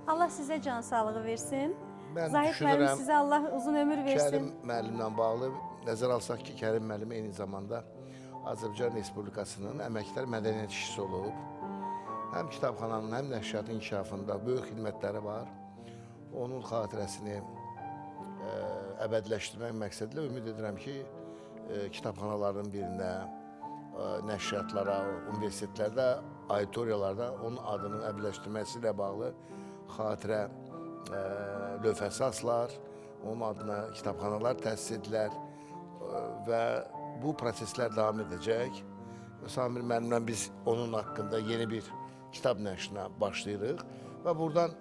Allah sizə can sağlığı versin. Mən Zahid müəllim, düşünürəm, sizə Allah uzun ömür versin. Kərim müəllimlə bağlı nəzər alsaq ki, Kərim müəllim eyni zamanda Azərbaycan Respublikasının əməkdar mədəniyyət işçisi olub. Həm kitabxananın, həm nəşriyyatın inkişafında böyük xidmətləri var. Onun xatirəsini əbədiləşdirmək məqsədilə ümid edirəm ki, kitabxanaların birində, nəşriyyatlara, universitetlərdə, auditoriyalarda onun adının əbədiləşdirməsi ilə bağlı xatirə lövhəsi asılar, onun adına kitabxanalar təsis edilər və bu proseslər davam edəcək. Samir müəllimlə biz onun haqqında yeni bir kitab nəşrinə başlayırıq və buradan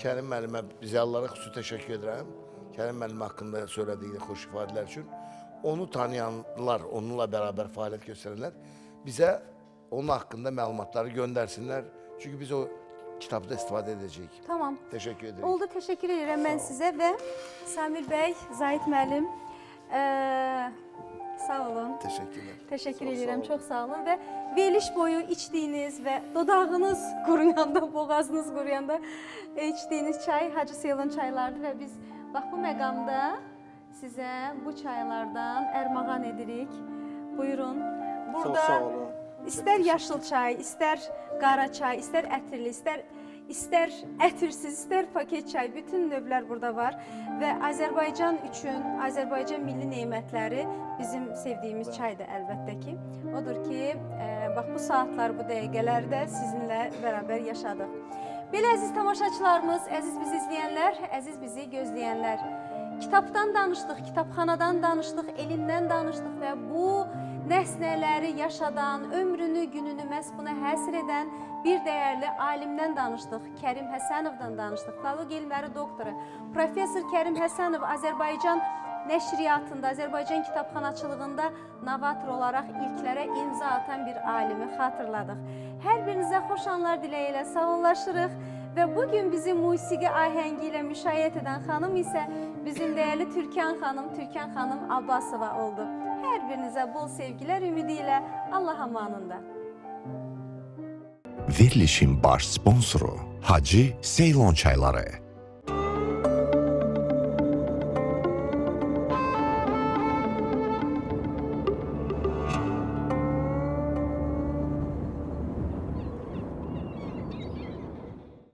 Kərim müəllimə, ziyalılara xüsusi təşəkkür edirəm. Kərim müəllim haqqında söylədiyi xoş ifadələr üçün. Onu tanıyanlar, onunla bərabər fəaliyyət göstərənlər bizə onun haqqında məlumatları göndərsinlər. Çünki biz o kitabda istifadə edəcəyik. Tamam. Təşəkkür edirik. Oldu, təşəkkür edirəm mən sizə və Samir bəy, Zahid müəllim, sağ olun. Təşəkkürlər. Təşəkkür edirəm, çox sağ olun və veriliş boyu içdiyiniz və dodağınız quruyanda, boğazınız quruyanda içdiyiniz çay Hacı Seylon çaylarıdır və biz bax bu məqamda sizə bu çaylardan ərmağan edirik. Buyurun. Burada Çox sağ olun. İstər yaşıl çay, istər qara çay, istər ətirli, istər ətirsiz, istər paket çay, bütün növlər burada var və Azərbaycan üçün Azərbaycan milli nemətləri bizim sevdiyimiz çaydır əlbəttə ki. Odur ki, bax bu saatlar, bu dəqiqələrdə sizinlə bərabər yaşadıq. Belə əziz tamaşaçılarımız, əziz bizi izləyənlər, əziz bizi gözləyənlər, kitabdan danışdıq, kitabxanadan danışdıq, elmdən danışdıq və bu nəsnələri yaşadan, ömrünü, gününü məhz buna həsr edən bir dəyərli alimdən danışdıq. Kərim Həsənovdan danışdıq. Filologiya elmləri doktoru, professor Kərim Həsənov Azərbaycan nəşriyyatında, Azərbaycan kitabxanaçılığında novator olaraq ilklərə imza atan bir alimi xatırladıq. Hər birinizə xoş anlar diləyi ilə sağollaşırıq və bugün bizi musiqi ahəngi ilə müşayiət edən xanım isə bizim dəyərli Türkan xanım, Türkan xanım Abbasova oldu. Hər birinizə bol sevgilər ümidi ilə Allah amanında. Verilişin baş sponsoru Hacı Seylon çayları.